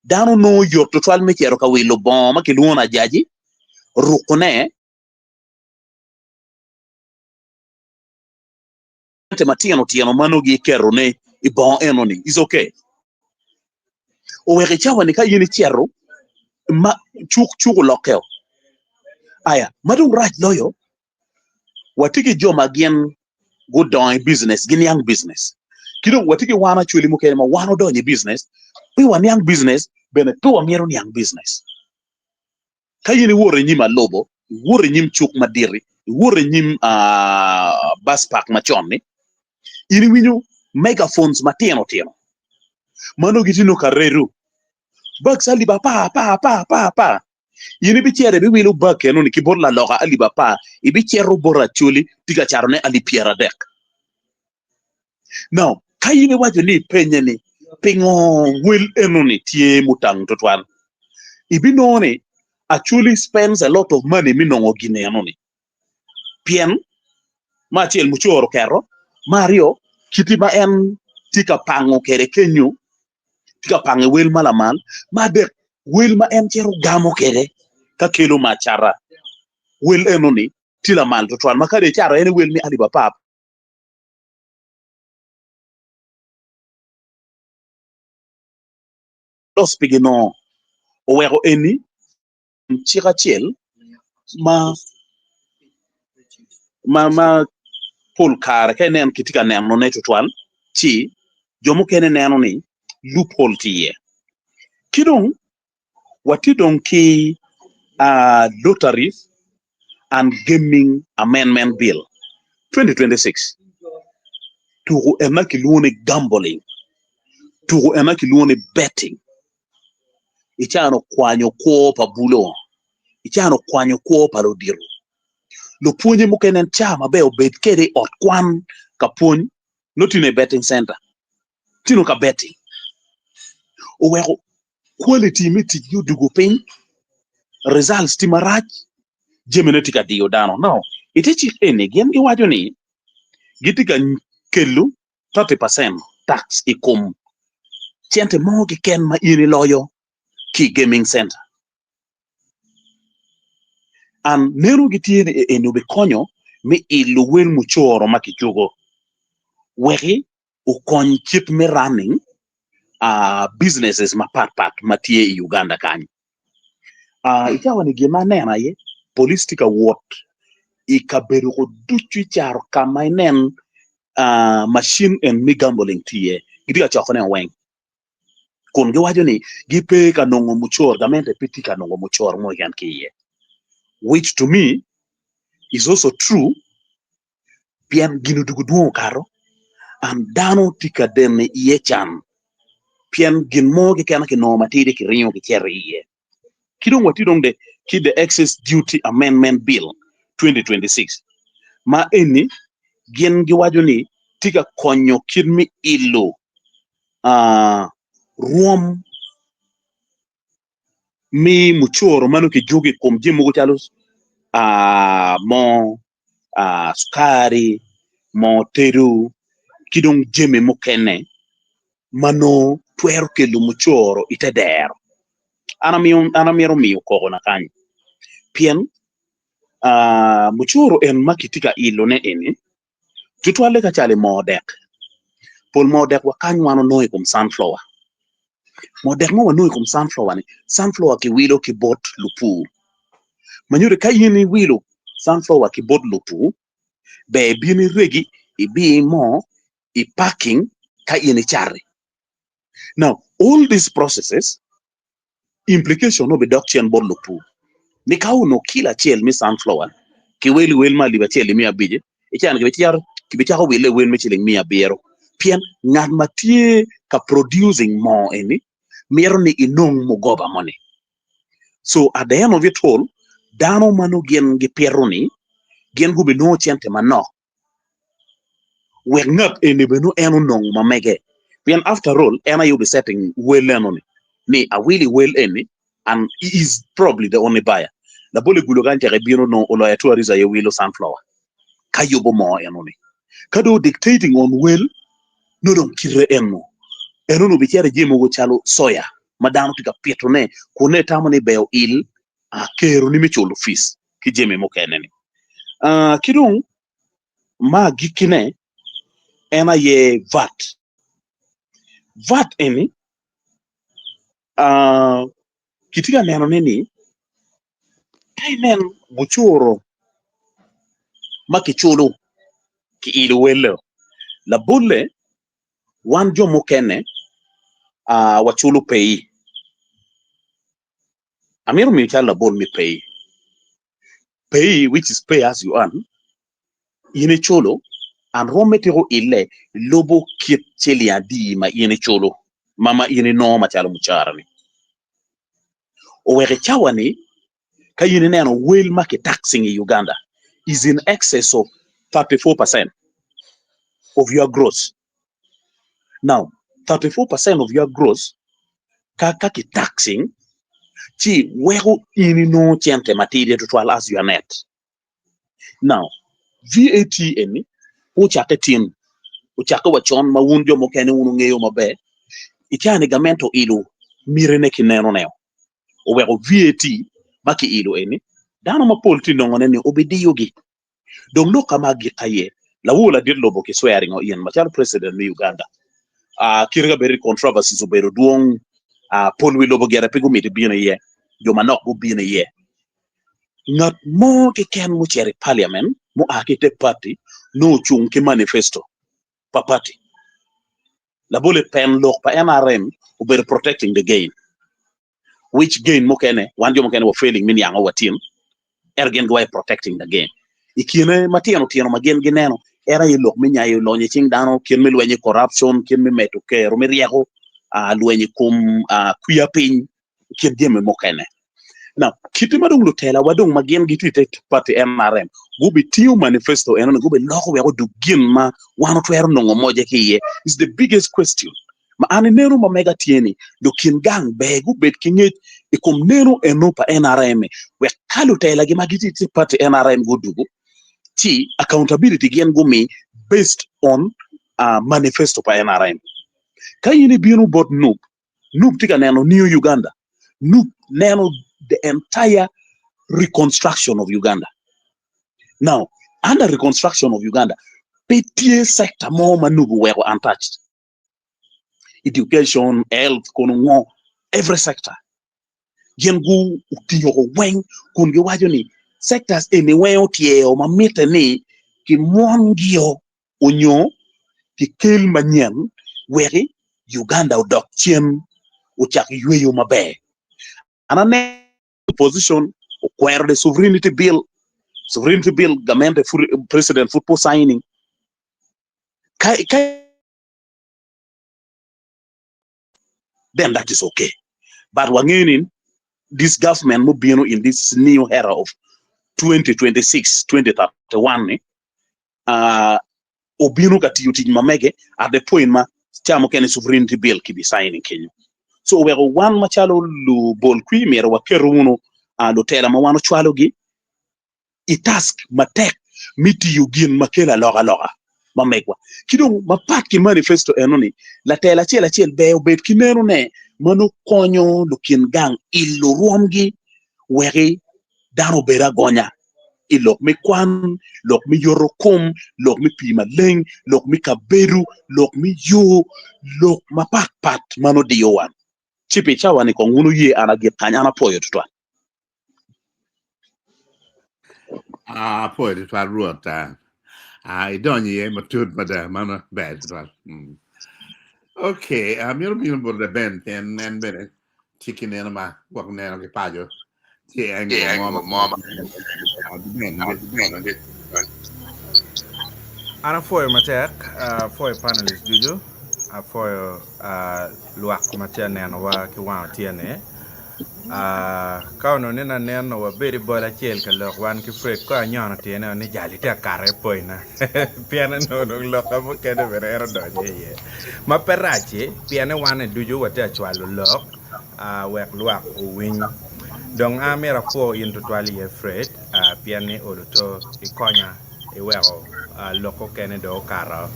dano nongo yot tutwal me cito ka wilo bongo ma kilwongo ni ajaji, rukone, cente matino tino ma nongo giketone i bongo enoni is okay. Oweko i cawa ni ka in icito ma cuk cuk olokkeo. Aya ma dong rac loyo watye ki jo ma gin gudongo i business giniang business ki dong watye ki wan acholi mukene ma wan odonyo i business pe waniang business bene pe wamito niang business. Ka in iwoto i nyim alobo, iwoto i nyim cuk madit-ti, iwoto i nyim bus park macon-ni, in iwinyo megaphones matino tino ma nongo gitye nongo ka redo bags alip apar apar apar apar apar. In ibicito ibiwilo bag enoni ki bot laloka alip apar, ibicito bot Acholi tye ka catone alip 30. Now, ka in iwaco ni ipenye ni pingo wel enoni tye mutang tutwal, ibinongo ni Acholi spends a lot of money me nongo gin enoni. Pien, me acel mucoro oketo, me aryo kiti ma en tye ka pango kwede kenyo, tye ka pango i wel ma lamal, me adek wel ma en cito gamo kwede ka kelo me acata, wel enoni tye lamal tutwal ma kadi icato en i wel me alip apar. Los pi ginongo oweko eni cik acel ma ma ma pol kare ka inen kitye ka nenone tutwal ci jo mukene neno ni loophole tye iye. Ki dong watye dong ki Lotteries and Gaming Amendment Bill 2026, tuko en ma kilwongo ni gambling, tuko en ma kilwongo ni betting. I caa-ni okwanyo kwo pa bulo, i caa-ni okwanyo kwo pa ludito. Lupwonye mukene en caa maber obed kwede i ot kwan ka pwony nongo tye i betting center. Tino ka betting oweko quality me ticgi odwogo piny, results tye marac, jamine tye ka diyo dano. Now, ite cik eni gin giwaco ni gitye ka kelo 30% tax i kom cente mo keken ma in iloyo ki i gaming center. And meno gitye ni eni obikonyo me ilo wel mucoro ma kijuko weki okony kit me running businesses mapat pat ma tye i Uganda kany. I cawa ni gin ma aneno aye police tye ka wot i kabedo ko ducu i caro ka ma inen machine en me gambling tye iye gitye ka cokone weng kun giwaco ni gipe ka nongo mucoro gamente pe tye ka nongo mucoro mo keken ki iye which to me is also true pien gin odwogo dwong okato and dano tye ka deno iye can pien gin mo keken ma kinongo matidi kiringo kicito iye. Ki dong watye dong de ki the Excess Duty Amendment Bill 2026 ma eni gin giwaco ni tye ka konyo kit me ilo rwom me mucoro ma nongo kijuko i kom jami mogo calo moo, cukari, moo tedo. ki dong jami mukene ma nongo twero kelo mucoro i te dero. An amiyo an amito miyo koko na kany pien mucoro en ma kitye ka ilone eni tutwalle ka calo i moo dek. Pol moo dek wa kany wan onongo i kom sunflower. Moo dek ma wanongo i kom sunflower ni, sunflower kiwilo ki bot lupur. Ma nyuto ka in iwilo sunflower ki bot lupur, ber ibin iregi ibi moo i parking ka in icati. Now all these processes implication obidok cen bot lupur ni ka onongo kilo acel me sunflower kiwelo i wel me alip acel ki miya abic i cani kibicako wile i wel me ciling miya abiro pien ngat ma tye ka producing moo eni mito ni inong mugoba moni. So at the end of it all dano ma nongo gin gipito ni gin gubinongo cente manok wek ngat eni bene nongo en onong ma mege pien after all en aye obi setting wel eno-ni ni awilo i wel eni and he is probably the only buyer. Labol i gulo kany tek ebino nongo oloyo tourist aye wilo sunflower ka yubo moo eno-ni. Ka dong dictating on wel nongo dong kite eno eno-ni obicito i jami mogo calo soya ma dano tye ka pitone kun nongo itamo ni ber oil keroni me culo fees ki jami mukene-ni. Ki dong ma agikkine en aye VAT. VAT eni kitye ka nenone ni ka inen mucoro ma kiculo kiilo welle labolle wan jo mukene waculo pei. Amito miyo calo labol me pay. Pay which is pay as you earn, in iculo and romme tiko ille lubo kit ciling adi ma in iculo ma ma in inongo macalo mucara ni. Oweko i cawa ni ka in ineno wel ma ki taxing i Uganda is in excess of 34% of your gross. Now 34% of your gross ka ka ki taxing ci weko in inongo cente matidi tutwal as your net. Now VAT eni ocakke tin, ocakke wa con ma wun jo mukene wun wungeyo maber, i caa-ni gamente oilo mitine ki nenone oweko VAT ma kiilo eni dano mapol tye nongone ni obidiyogi. Dong lok ka ma agik aye, lawor ladit lobo ki swearing o in macalo president me Uganda. Ah, kite ka bedo ni controversies obedo dwong, ah, pol wi lobo gire pe gumito ibino iye, jo manok gubino iye. Ngat mo keken mucito i parliament mua ki i te party nongo ocung ki manifesto pa party. Labole pen lok pa NRM obedo protecting the gain. Which gain mukene wan jo mukene wa failing me niango wa tin ento gin giwaco protecting the gain. I kine matino tino ma gin gineno en aye lok me nyayo lonyo i cing dano, kit me lwenyo i corruption, kit me medo kero me ryeko, lwenyo i kom kwiya piny kit jami mukene. Now, kite ma dong lutela wa dong ma gin gitye i te party NRM gubitingo manifesto eno ni gubiloko wek odug gin ma wan otwero nongo moje ki iye is the biggest question ma an ineno ma mega tye ni lukin gang ber gubed ki ngec i kom neno eno pa NRM wek ka lutela gi ma gitye i te party NRM gudugu ci accountability gin gumi based on manifesto pa NRM. Ka in ibino bot NUP Nup tye ka neno New Uganda. Nup neno the entire reconstruction of Uganda. Now, under reconstruction of Uganda, pe tye sector mo ma Nup oweko untouched. Education, health, kono ngo, every sector. Gin gu otingo weng kun giwaco ni sectors eni weng otyeo ma mitte ni kimwon-gio onyo kikel manyen weki Uganda odok cen ocak yweyo maber. An aneno opposition okwero the sovereignty bill, sovereignty bill gamente pud president pud pe signing ka ka then that is okay but wangeyo ni this government mubino in this new era of 2026 2031 ni obino ka tiyo tic ma mege at the point ma ca mukene sovereignty bill kibi signing kenyo. So oweko wan macalo lubol kwi myero waketo wunu lutela ma wan ocwalogi i task matek me tiyo gin ma kelo alokaloka. ma megwa. Ki dong mapat ki manifesto eno-ni, latela acel acel ber obed ki nenone ma nongo konyo lukin gang ilo rwomgi weki dano obed agonya i lok me kwan, lok me yoto kom, lok me pii maleng, lok me kabedo, lok me yo, lok mapat pat ma nongo diyo wan. Ci pi cawa-ni kong wun wuye an agik kany, an apwoyo tutwal. Ah, apwoyo tutwal Rwot. Ah, ah, idonyo iye matut mada, mano ber tutwal. Mm. Okay, amito bino bot Ben pien en bene tye ki neno ma gwok neno ki paco. Tye angle mo ma Ah, Ben, Ben, An apwoyo matek, apwoyo panelist ducu, apwoyo ah, lwak ma tye ka nenowa ki wang otyene. Ka onongo ni nanen onongo wabedo i bol acel ka lok wan ki Fred kong anyono tyene ni jal itye ka kato i poina pien onongo dong lokka mukene bene en odonyo iye ma pe rac-ci pien ni wan-ni ducu watye ka cwalo lok wek lwak owiny. Dong an myero apwo in tutwal iye Fred pien ni olo to ikonya iweko lok okene dong okato.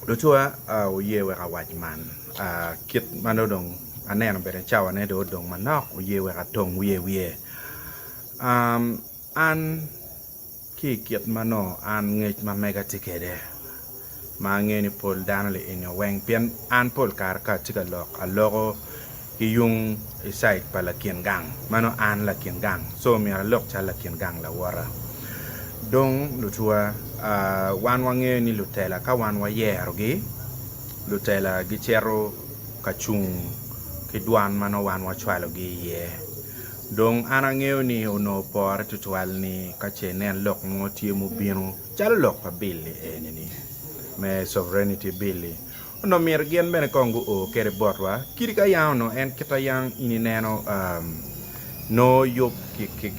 Lutuwa oye wek awac man. Kit ma nongo dong aneno bene cawane dong odong manok, oye wek atong wiye wiye. An ki i kit ma nongo an ngec ma mega tye kwede, ma angeyo ni pol dano li eni weng, pien an pol kare ka atye ka lok, aloko ki yung i cait pa lakin gang, ma nongo an lakin gang, co myero alok calo lakin gang lawota. Dong lutuwa, wan wangeyo ni lutela ka wan wayerogi, lutela gicito ka cung ki dwan ma nongo wan wacwalogi iye. Dong an angeyo ni onongo opore tutwal ni ka ce inen lok mo tye mubino calo lok pa Bill-li eni-ni me Sovereignty Bill-li, onongo myero gin bene kong guo kwede botwa. Kadi ka yang onongo en kita yang in ineno nongo yub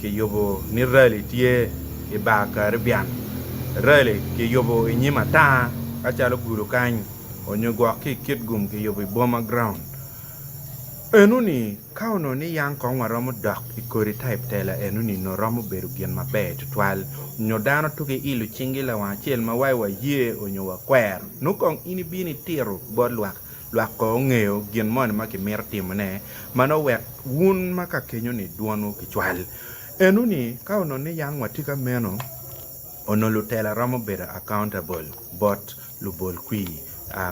kiyubo ni rally tye i bar Caribbean, rally kiyubo i nyim ata ka calo gudo kany onyo gwok ki i Kitgum kiyubo i Boma Ground. Enoni ka onongo ni yang kong waromo dok i kodi type tela enoni onongo romo bedo gin maber tutwal onyo dano tuki ilo cingi lawang acel ma wai waye onyo wakwero nongo kong in ibino itito bot lwak Lwak kong ongeyo gin moni ma kimito timone ma nongo wek wun ma ka kenyo-ni dwonwu kicwal. Enoni, ka onongo ni yang watye ka meno, onongo lutela romo bedo accountable bot lubol kwir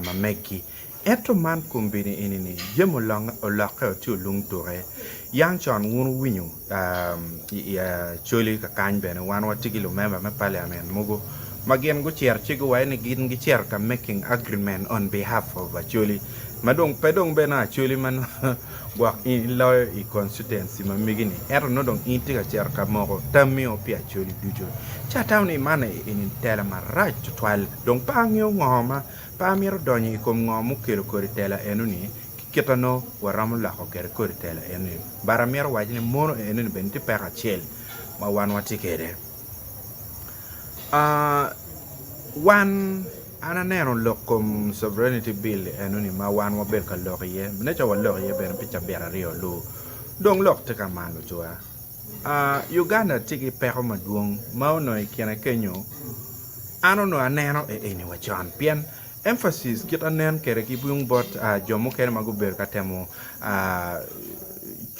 ma meggi. Ento man kombeddi eni-ni, jami olokke tye olung tuke. Yang con wun wuwinyo i Acholi kakany bene wan watye ki lumemba me parliament mogo ma gin gucito ci guwaco ni gin gicito ka making agreement on behalf of Acholi ma dong pe dong bene Acholi ma nongo gwok in iloyo i constituency ma megi ni ento nongo dong in itye ka cito ka moko tammi o pi Acholi ducu. Ci atamo ni man eni tela marac tutwal dong pe angeyo ngo ma pe amito donyo i kom ngo mukelo kodi tela eno ni Ki kita nongo waromo loko kwede kodi tela eni. But amito waco ni mono eni bene tye peko acel ma wan watye kwede. Wan, an aneno lok kom sovereignty bill eno-ni ma wan wabedo ka lok iye, nature walok iye bene pi cabit aryo lu. Dong lok tye ka malo cwa. Uganda tye ki peko madwong ma onongo i kine kenyo an onongo aneno eni wa con pien Emphasis kit anen kwede ki yung bot jo mukene ma gubedo ka temo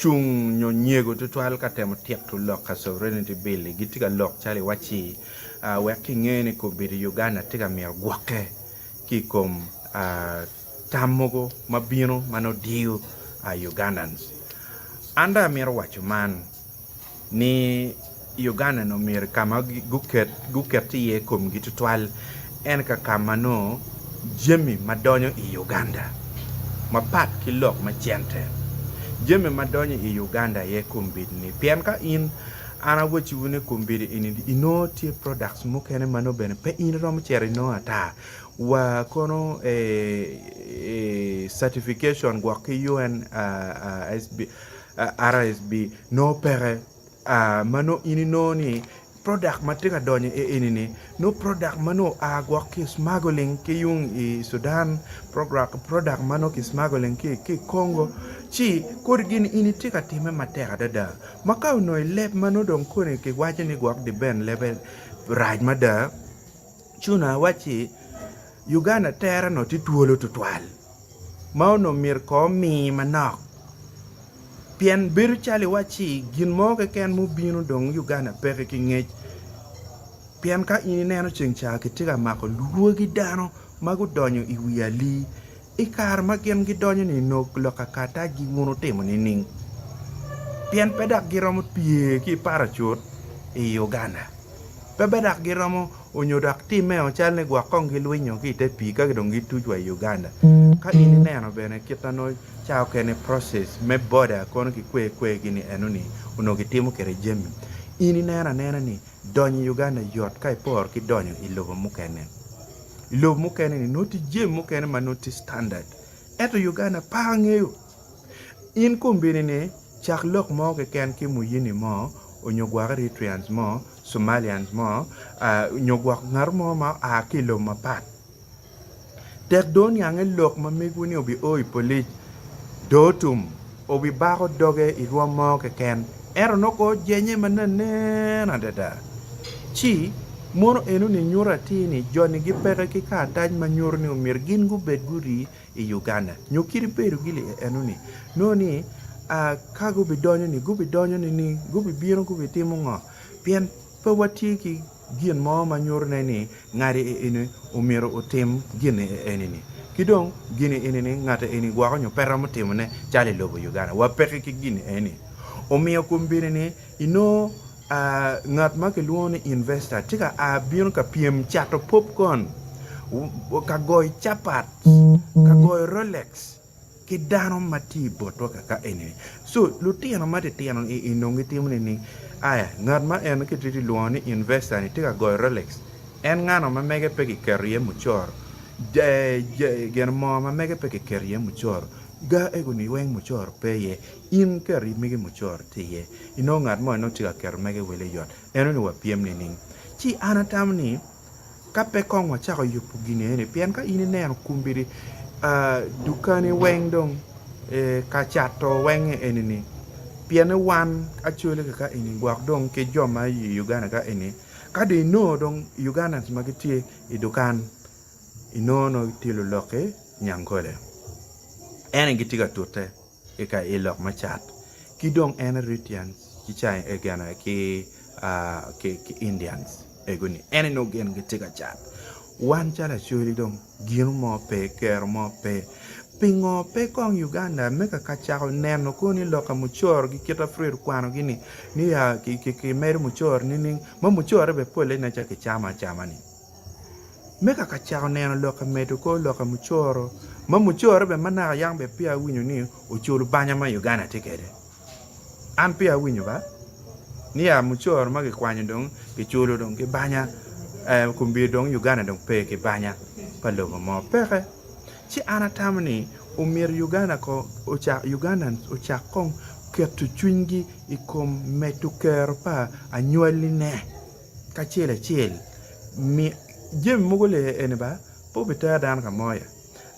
cung nyo nyego tutwal ka temo tito lok ka sovereignty bill-li gitye ka lok calo iwacci wek kinge ni kombeddi Uganda tye ka mito gwokke ki i kom tam mogo ma bino ma nongo diyo Ugandans. An dong amito waco man. ni Uganda ni omyero ka ma guket iye komgi tutwal en ka ka ma nongo jami ma donyo i Uganda mapat ki lok me cente. Jami ma donyo i Uganda aye kombeddi ni pien ka in an awacciwu ni kombeddi eni inongo tye products mukene ma nongo bene pe in iromo cito inongo ata wa kono certification gwok ki UNSB RSB nongo peke ma nongo in inongo ni product ma tye ka donyo i eni ni nongo product ma nongo oa gwok ki smuggling ki yung i Sudan, product ma nongo ki smuggling ki i Congo ci kodi gin in itye ka time matek adada ma ka onongo i leb ma nongo dong koni kiwaco ni gwok dibend lebe rac mada. Ci onongo awacci Uganda tere onongo tye twolo tutwal ma onongo myero kong omi manok pien bedo calo iwacci gin mo keken mubino dong Uganda peke ki ngec pien ka in ineno ceng ca kitye ka mako lwagi dano ma gudonyo i wi alii I kare ma gin gidonyo-ni onongo lok akatagi wun wutimo nining? Pien pe dok giromo pye ki paracut i Uganda. Pe bene dok giromo onyo dok timmeo cal ni gwok kong gilwinyo ki i te pii ka dong gituc wa i Uganda. Ka in ineno bene kit ma nongo ca okene process me boda kono ki kwe kwegi-ni enoni onongo gitimo kwede jami, in ineno anena ni donyo i Uganda yot ka iporo ki donyo i lobo mukene. I lobo mukene ni nongo tye jami mukene ma nongo tye standard ento i Uganda pe angeyo. In kombeddi ni cak lok mo keken ki muyini mo onyo gwok Eritreans mo, Somalians mo nyo gwok ngat mo ma oa ki i lobo mapat. Tek dong oniange lok ma megwu ni obi o i polic dong otum obi bako doge i rwom mo keken ento nongo kor ojenye ma nanen adada. Ci, mono enoni nyuto atir ni joni gipeke ki karatac ma nyuto ni omyero gin gubed gurii i Uganda nyo kit bedo gili enoni. Nongo ni ka gubidonyo ni gubidonyo nining? Gubibino gubitimo ngo? Pien pe watye ki gin mo ma nyuto ne ni ngati eni omyero otim gin eni ni ki dong gin eni ni ngati eni gwoko nyo pe romo timo ne calo i lobo Uganda wa peke ki gin eni omiyo kombeddi ni inongo ngat ma kilwongo ni investor tye ka a bino ka pyem cato popcorn ka goyo capat ka goyo rolex ki dano ma tye i botwa kaka eni. So, lutino ma titino i nongo gitimo nining? Aya, ngat ma en kitye ti lwongo ni investor ni tye ka goyo Rolex, en ngano ma mege pe kiketo iye mucoro? Gin moo ma mege pe kiketo iye mucoro? Ga ego ni weng mucoro pe iye, in keto mege mucoro tye iye. Inongo ngat moni nongo tye ka keto mege wele yot. Eno ni wapyem nining? Ci an atamo ni. Ka pe kong wacako yubo gin eni, pien ka in ineno kombeddi dukani weng dong ka cato weng eni-ni, pienne wan Acholi kaka eni gwok dong ki jo ma i Uganda ka eni, ka dong inongo dong Ugandans ma gitye i dukan inongo nongo gitye lulok ki Nyangkole en aye gitye ka tute i lok me cat ki dong en Eritreans ki Indians. Ego ni en nongo gin gitye ka cat. Wan calo Acholi dong gino mo pe, kero mo pe. Pingo pe kong Uganda me ka ka cako neno kono ni loka mucoro gi kita Fred okwano gi ni ni ya ki medo mucoro nining ma mucore bene pole nen calo kicamo acama ni. Me ka ka cako neno loka medo kor loka mucoro ma mucore bene ma naka yang bene peya awinyo ni oculo banya ma Uganda tye kwede. An peya awinyo ba ni ya mucoro ma kikwanyo dong kiculo dong ki banya kombeddi dong Uganda dong pe ki banya pa lobo mo peke. Ci an atamo ni omyero Uganda kong ocak Ugandans ocak kong keto cwinygi i kom medo kero pa anywalline kacel acel jami mogo lee eni ba pe obitero dano ka mo ya.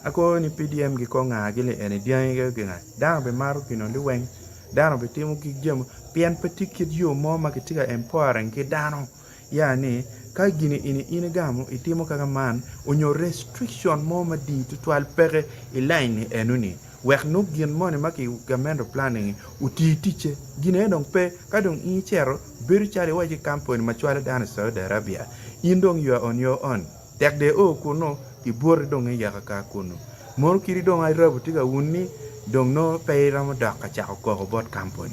Akor ni PDM gi kor nga gi li eni dyangi gi gi nga dano bi mato gino liweng dano bi timo gik jami pien pe tye kit yo mo ma kitye ka empowering ki dano ya ni ka gini eni in igamo itimo kaka man onyo restriction mo mading tutwal peke i line ni eno ni wek nongo gin moni ma ki gamente planning oti ticce gin aye dong pe ka dong in icito bedo calo iwaci kampuni ma cwalo dano i Saudi Arabia in dong you are on your own. Tek dong io kunnu, ibwoti dong iyaka ka kunnu. Mono kadi dong Arabu tye ka wunni, dong nongo pe iromo dok ka cako koko bot kampuni.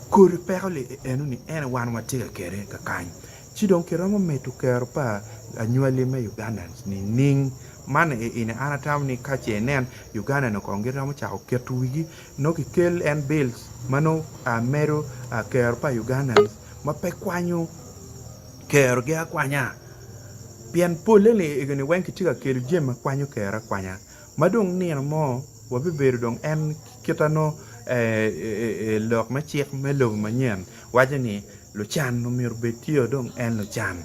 Kodi peko li enoni en aye wan watye ka kede kakany. Ci dong kiromo medo kero pa anywali me Ugandans nining? Man eni an atamo ni ka ce inen Uganda ni kong giromo cako keto wigi nongo kikel en bills ma nongo medo kero pa Ugandans ma pe kwanyo kerogi akwanya. Pien polle ni egoni weng kitye ka kelo jami ma kwanyo kero akwanya ma dong nino mo wabibedo dong en kita nongo lok me cik me lobo manyen waco ni lucan omyero obed tye dong en lucan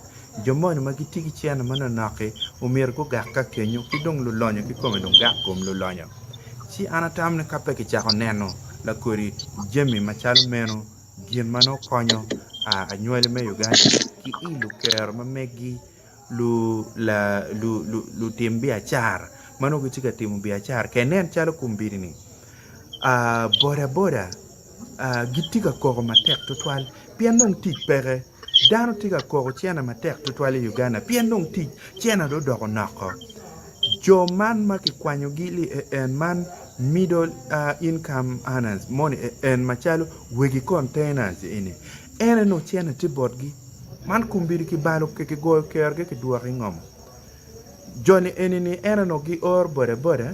jo moni ma gitye ki cene manonok-ki omyero gugak ka kenyo ki dong lulonyo kikome dong gak kom lulonyo ci an atamo ni ka pe kicako neno lakodi jami macalo meno Gin ma nongo konyo anywali me Uganda ki i lukero ma meggi. lu la lu lu lutim biacara ma nongo gitye ka timo biacara ka inen calo kombeddi ni boda boda gitye ka koko matek tutwal pien dong tic peke. Dano tye ka koko cene matek tutwal i Uganda pien dong tic cene dong odoko noko. Jo man ma kikwanyogi li en man middle income earners moni en macalo wegi containers eni en aye nongo cene tye botgi man kombeddi kibalo kigoyo kerogi kidwoko i ngom. Joni eni ni en onongo gioro boda boda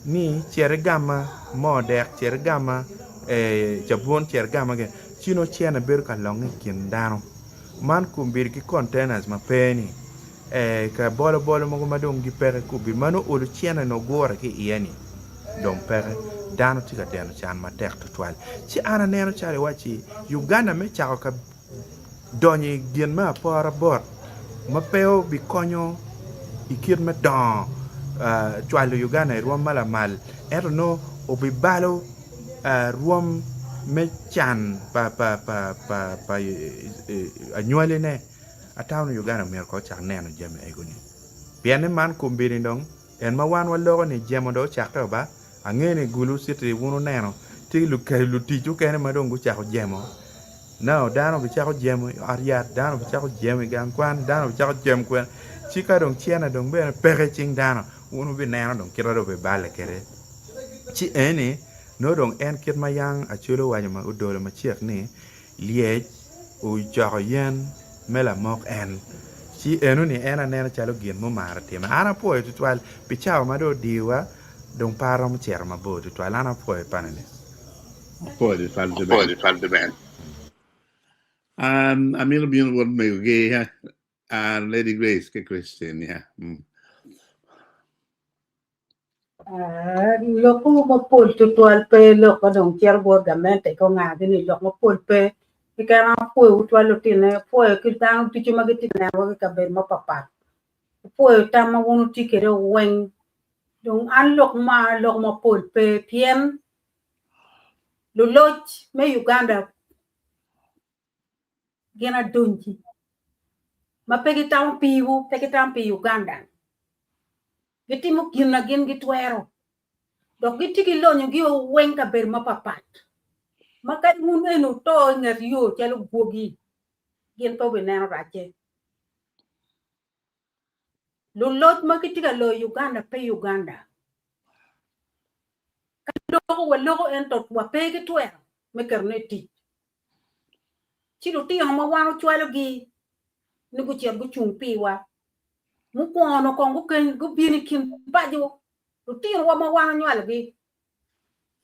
ni cit igama moo dek, cit igama cabun, cit igama gin ci nongo cene bedo ka longe i kin dano. Man kombeddi ki containers ma pe ni ka bolo bolo mogo ma dong gipeke kombeddi ma nongo olo cene nongo gure ki iye ni dong peke dano tye ka deno can matek tutwal. Ci an aneno calo iwacci Uganda me cako ka donyo i gin me apora bot ma pe obikonyo i kit me dongo cwalo Uganda i rwom ma lamal ento nongo obibalo rwom me can pa anywaline. Atamo ni Uganda myero kong ocak neno jami ego-ni pien ni man kombeddi dong En ma wan waloko ni jemo dong ocakke ba, angeyo ni Gulu City wun wuneno tye lutic mukene ma dong gucako jemo. Now dano bicako jemo i ot yat, dano bicako jemo i gang kwan, dano bicako jemo kwene. Ci ka dong cene dong bene peke i cing dano, wun wubineno dong kite dong obiballe kwede. Ci eni nongo dong en kit ma yang Acholi owaco ma odolo macek ni Lyec ocoko yen me lamok en, ci enoni en aneno calo gin mumaro time. An apwoyo tutwal pi cawa ma dong odiwa, dong pe aromo cito mabor tutwal. An apwoyo panelist. Apwoyo tutwal Deben. Um, amito bino bot mego gi uh, Lady Grace ki Christine, yeah. Lok mapol tutwal pe lok ma dong cito bot gamente ki ongagi ni lok mapol pe keken apwoyo tutwal lutine apwoyo ki dano ducu ma gitye ka nenowa ki kabedo mapatpat apwoyo tam ma wun wutye kwede weng dong an lok ma lok mapol pe pien luloc me Uganda gin adongi ma pe gitamo piwu pe gitamo pi Uganda gitimo gin ma gin gitwero dok gitye ki lonyogi weng kabedo mapatpat ma kadi wun eni wuto i nget yo calo gwogi gin pe wubineno racce. Luloc ma gitye ka loyo Uganda pe Uganda. Ka loko waloko ento wape ki twero me ketone i tic. Ci lutino ma wan ocwalogi ni gucit gucung piwa, mukwongo onongo kong gukeny gubino i kin paco lutinowa ma wan onywalogi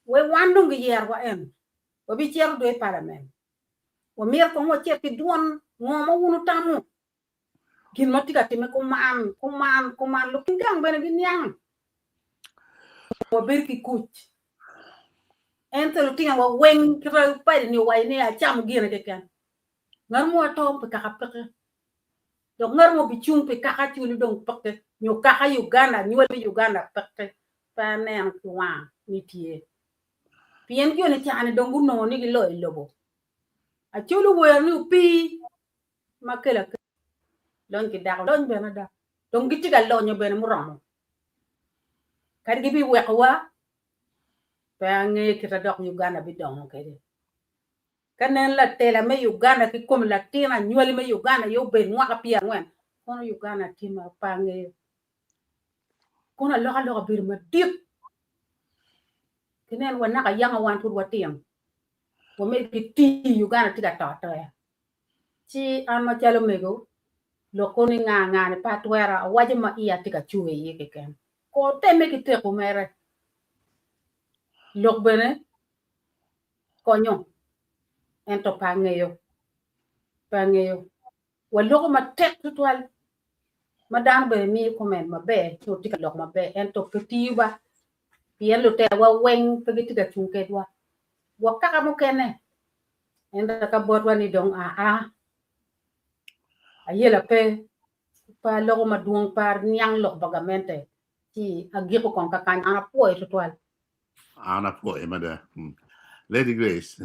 wek wan dong giyerowa eno wabicito dong i palament wamito kong wacit ki dwon ngo ma wun wutamo gin ma tye ka timme kuman kuman kuman lukin gang bene giniang wabedo ki kuc ento lutinowa weng kite padi ni owaco ni acamo gine keken ngat mo ato pi kaka peke dok ngat mo bicung pi kaka cwiny dong peke nyo kaka Uganda nywal me Uganda peke pe aneno ki wanga ni tye pien joni cani dong gunongo ni giloyo lobo Acholi owero ni opii ma kelo akela lony ki dako lony bene ada dong gitye ka lonyo bene muromo kadi gibiwekowa pe angeyo kite dok Uganda bidongo kwede ka nen latela me Uganda ki kom latin anywali me Uganda aye obed mwaka pyerangwen kono Uganda tye ma pe angeyo kono alokaloka obedo madit ki nen wa naka yanga wan pud watino wamedde ki tii Uganda tye ka to atoya. Ci an macalo mego, lokko ni nga nga-ni pe atwero, awaco ma iya tye ka cwer iye keken. Kor temme ki teko mere. Lok bene konyo, ento pe angeyo, pe angeyo. Waloko matek tutwal ma dano bene miyo comment maber ci watye ka lok maber ento pe tiyo ba pien lutelawa weng pe gitye ka cung kedwa. Gwok kaka mukene Ento ka botwa ni dong aa, ayela pe, pe aloko madwong, pe aniang lok pa gamente, ci agiko kong kakany. An apwoyo tutwal. An apwoyo mada. Lady Grace.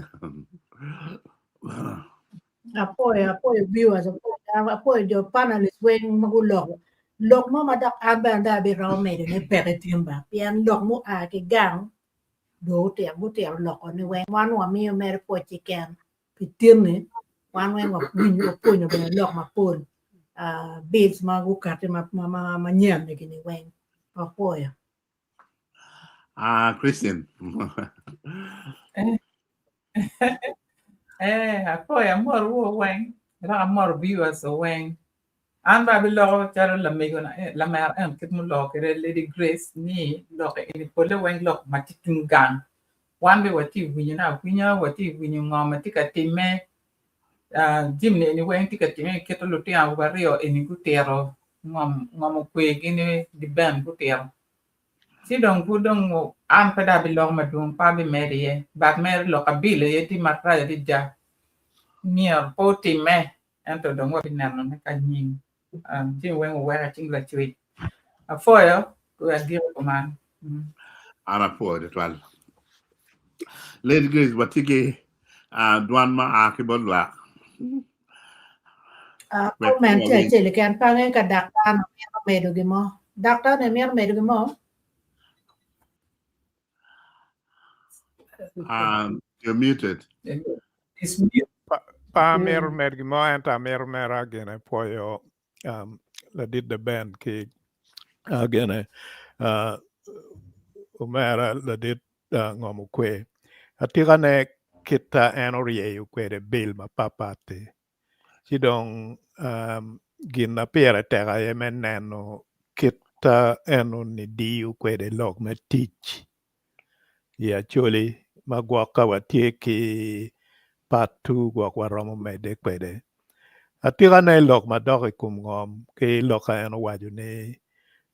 Apwoyo, apwoyo viewers, apwoyo. Apwoyo jo panelist weng ma guloko. Lok mo ma dok an bene dong abiromo medone peke tin ba pien lok mua ki gang dong otito gutito loko ni weng wan wamiyo mere pwoc keken pi tinni wan weng wawinyo wapwonyo bene lok mapol bills ma gukati manyen ni gini weng wapwoyo. Ah, Christian. Eh, apwoyo amoro wo weng, dok amoro viewers weng. An ba abiloko calo lamego na eh, lamera en kit muloko kwede Lady Grace ni lok eni pole weng lok ma tye tung gang. Wan be watye winyo ne awinya, watye winyo ngo ma tye ka timme. Ah, jami ni eni weng tye ka timme kit lutino awobe aryo eni gutito ngom ngom okwe gini di ben gutito. Ci dong pud dong an pe dong abiloko madwong, pe abimedo iye, but mere lok abil aye tye marac adada, myero pe otimme, ento dong wabinenone ka anyim, jami weng wuweko i cing Lacwec. Apwoyo pi agiko kuman. An apwoyo tutwal. Lady Grace, watye ki dwan ma a ki bot lwak. Comment tye acel keken pe angeyo ka daktar ni mito medo gin mo. Daktar ni mito medo gin mo? You're muted. It's mute. Pa amito medo gin mo ento amito mera gine pwoyo um, ladit The Ben ki uh, gine uh, omera ladit uh, Ngom Okwe. Atikane kita en oryeyo kwede bil mapatpat-ti. Ci dong um, gin na pire tek aye me neno kit eno-ni diyo kwede lok me tic i Acholi ma gwok ka watye ki part two gwok waromo medde kwede. Atikane lok madok i kom ngom ki lok ka en owaco ni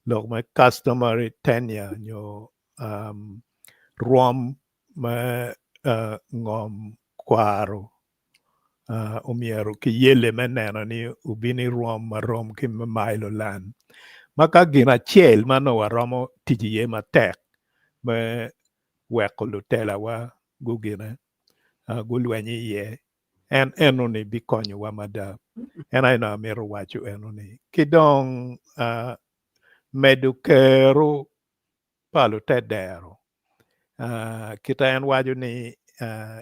lok me customary tenure nyo um, rwom me uh, ngom kwaro uh, omyero kiyelle me neno ni obino i rwom marom ki me mailo land. Ma ka gin acel ma nongo waromo tic iye matek me weko lutelawa gugine uh, gulweny iye en enoni bikonyowa mada. En aye nongo amito waco enoni. Ki dong uh, medo kero pa lutedero uh, kita en waco ni uh,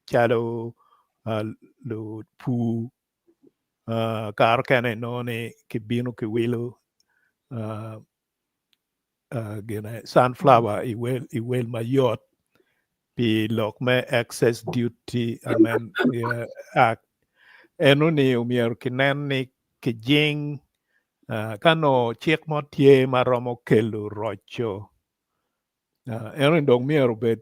calo uh, lupur uh, kare okene inongo ni kibino kiwilo uh, uh, gine sunflower i wel, i wel mayot pi lok me excess duty amen, uh, act enoni omyero kinen ni kijing uh, ka nongo cik mo tye ma romo kelo roco uh, enoni dong myero obed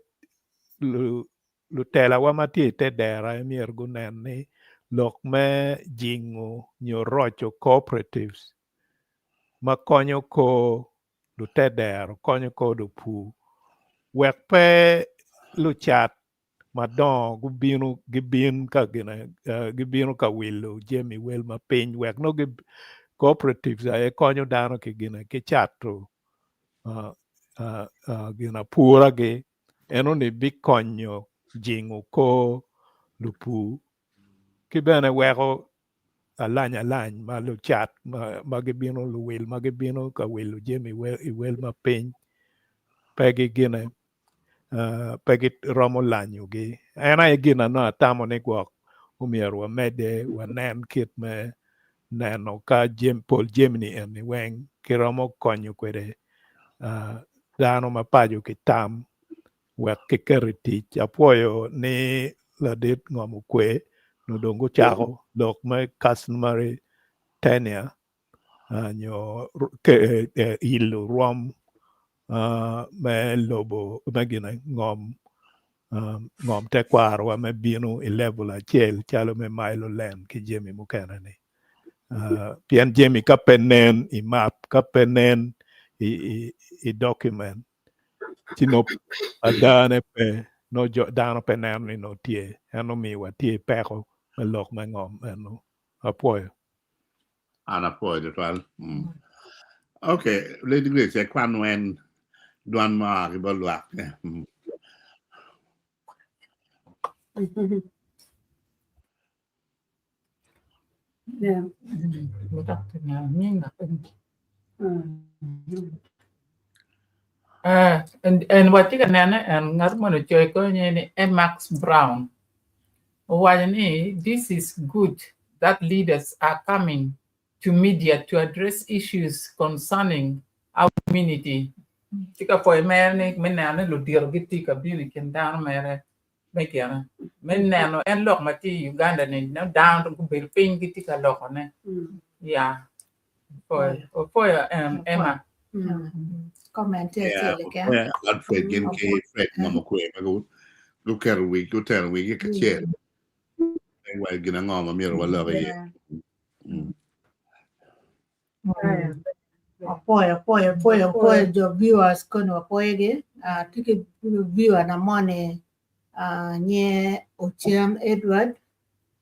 lutelawa ma tye i te dero aye myero gunen ni lok me jingo nyo roco cooperatives ma konyo kor lutedero konyo kor lupur wek pe lucat madongo gubino gibin ka gine gibino ka wilo jami wel ma piny wek nongo cooperatives aye konyo dano ki gine ki cato gin apuragi enoni bikonyo jingo kor lupur ki bene weko alany alany ma lucat ma gibino luwil ma gibino ka wilo jami i wel ma piny pe gigine pe giromo lanyogi. En aye gin na nongo atamo ni gwok omyero wamedde wanen kit me neno ka pol jami-ni eni weng kiromo konyo kwede dano ma paco ki tam wek kiket i tic. Apwoyo ni ladit ngom okwe nongo dong gucako lok me customary tenure nyo ilo rwom me lobo me gine ngom ngom tekwarowa me bino i level acel calo me mailo land ki jami mukene ni. Pien jami ka pe nen i map ka pe nen i document ci nongo adane pe nongo jo dano pe neno ni nongo tye en omiyo watye i peko me lok me ngom eno apwoyo. An apwoyo tutwal. Mm. Okay, Lady Grace, ekwan wen dwan ma oa ki bot lwak. Mm. En watye ka nene en ngat moni ocoyo konye ni Emax Brown owaco ni this is good that leaders are coming to media to address issues concerning our community. Tye ka pwoyo mere ni me neno ni ludito gitye ka bino i kin dano mere me gine me neno en lok ma tye i Uganda ni nongo dano gubedo piny gitye ka lokone ya opwoyo Emma. Comment tye acel keken. Alfred gin ki Fred ngom okwe ma guketo wigi gutero wigi kacel wa gin ango ma myero walok iye. Apwoyo, apwoyo, apwoyo, apwoyo jo viewers koni wapwoyogi. Ah, tye ki viewer na moni ah, nye Ocen Edward.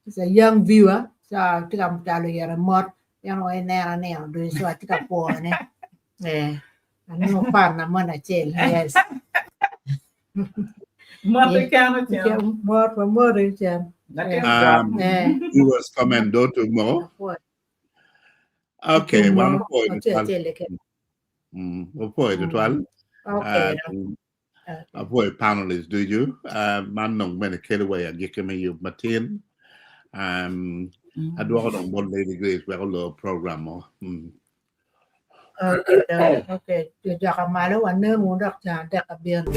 He's a young viewer. So tye ka calo yere mot. En wa inena nino ducu so atye ka pwone. Eh, anongo fan na moni acel. Yes. Mot keken Ocen. Mot, wamoti Ocen. Latin Eh. Viewers comment do to mo. Apwoyo. Okay, wan opwoyo Acel tutwal. acel keken. Opwoyo tutwal. Okay. Apwoyo panelists ducu. Man dong bene kelo wa i agikki me yub matin. Adwoko dong bot Lady Grace wek olor program mo. Okay, okay. Jojaka malo wanen wun dok ca adek abino.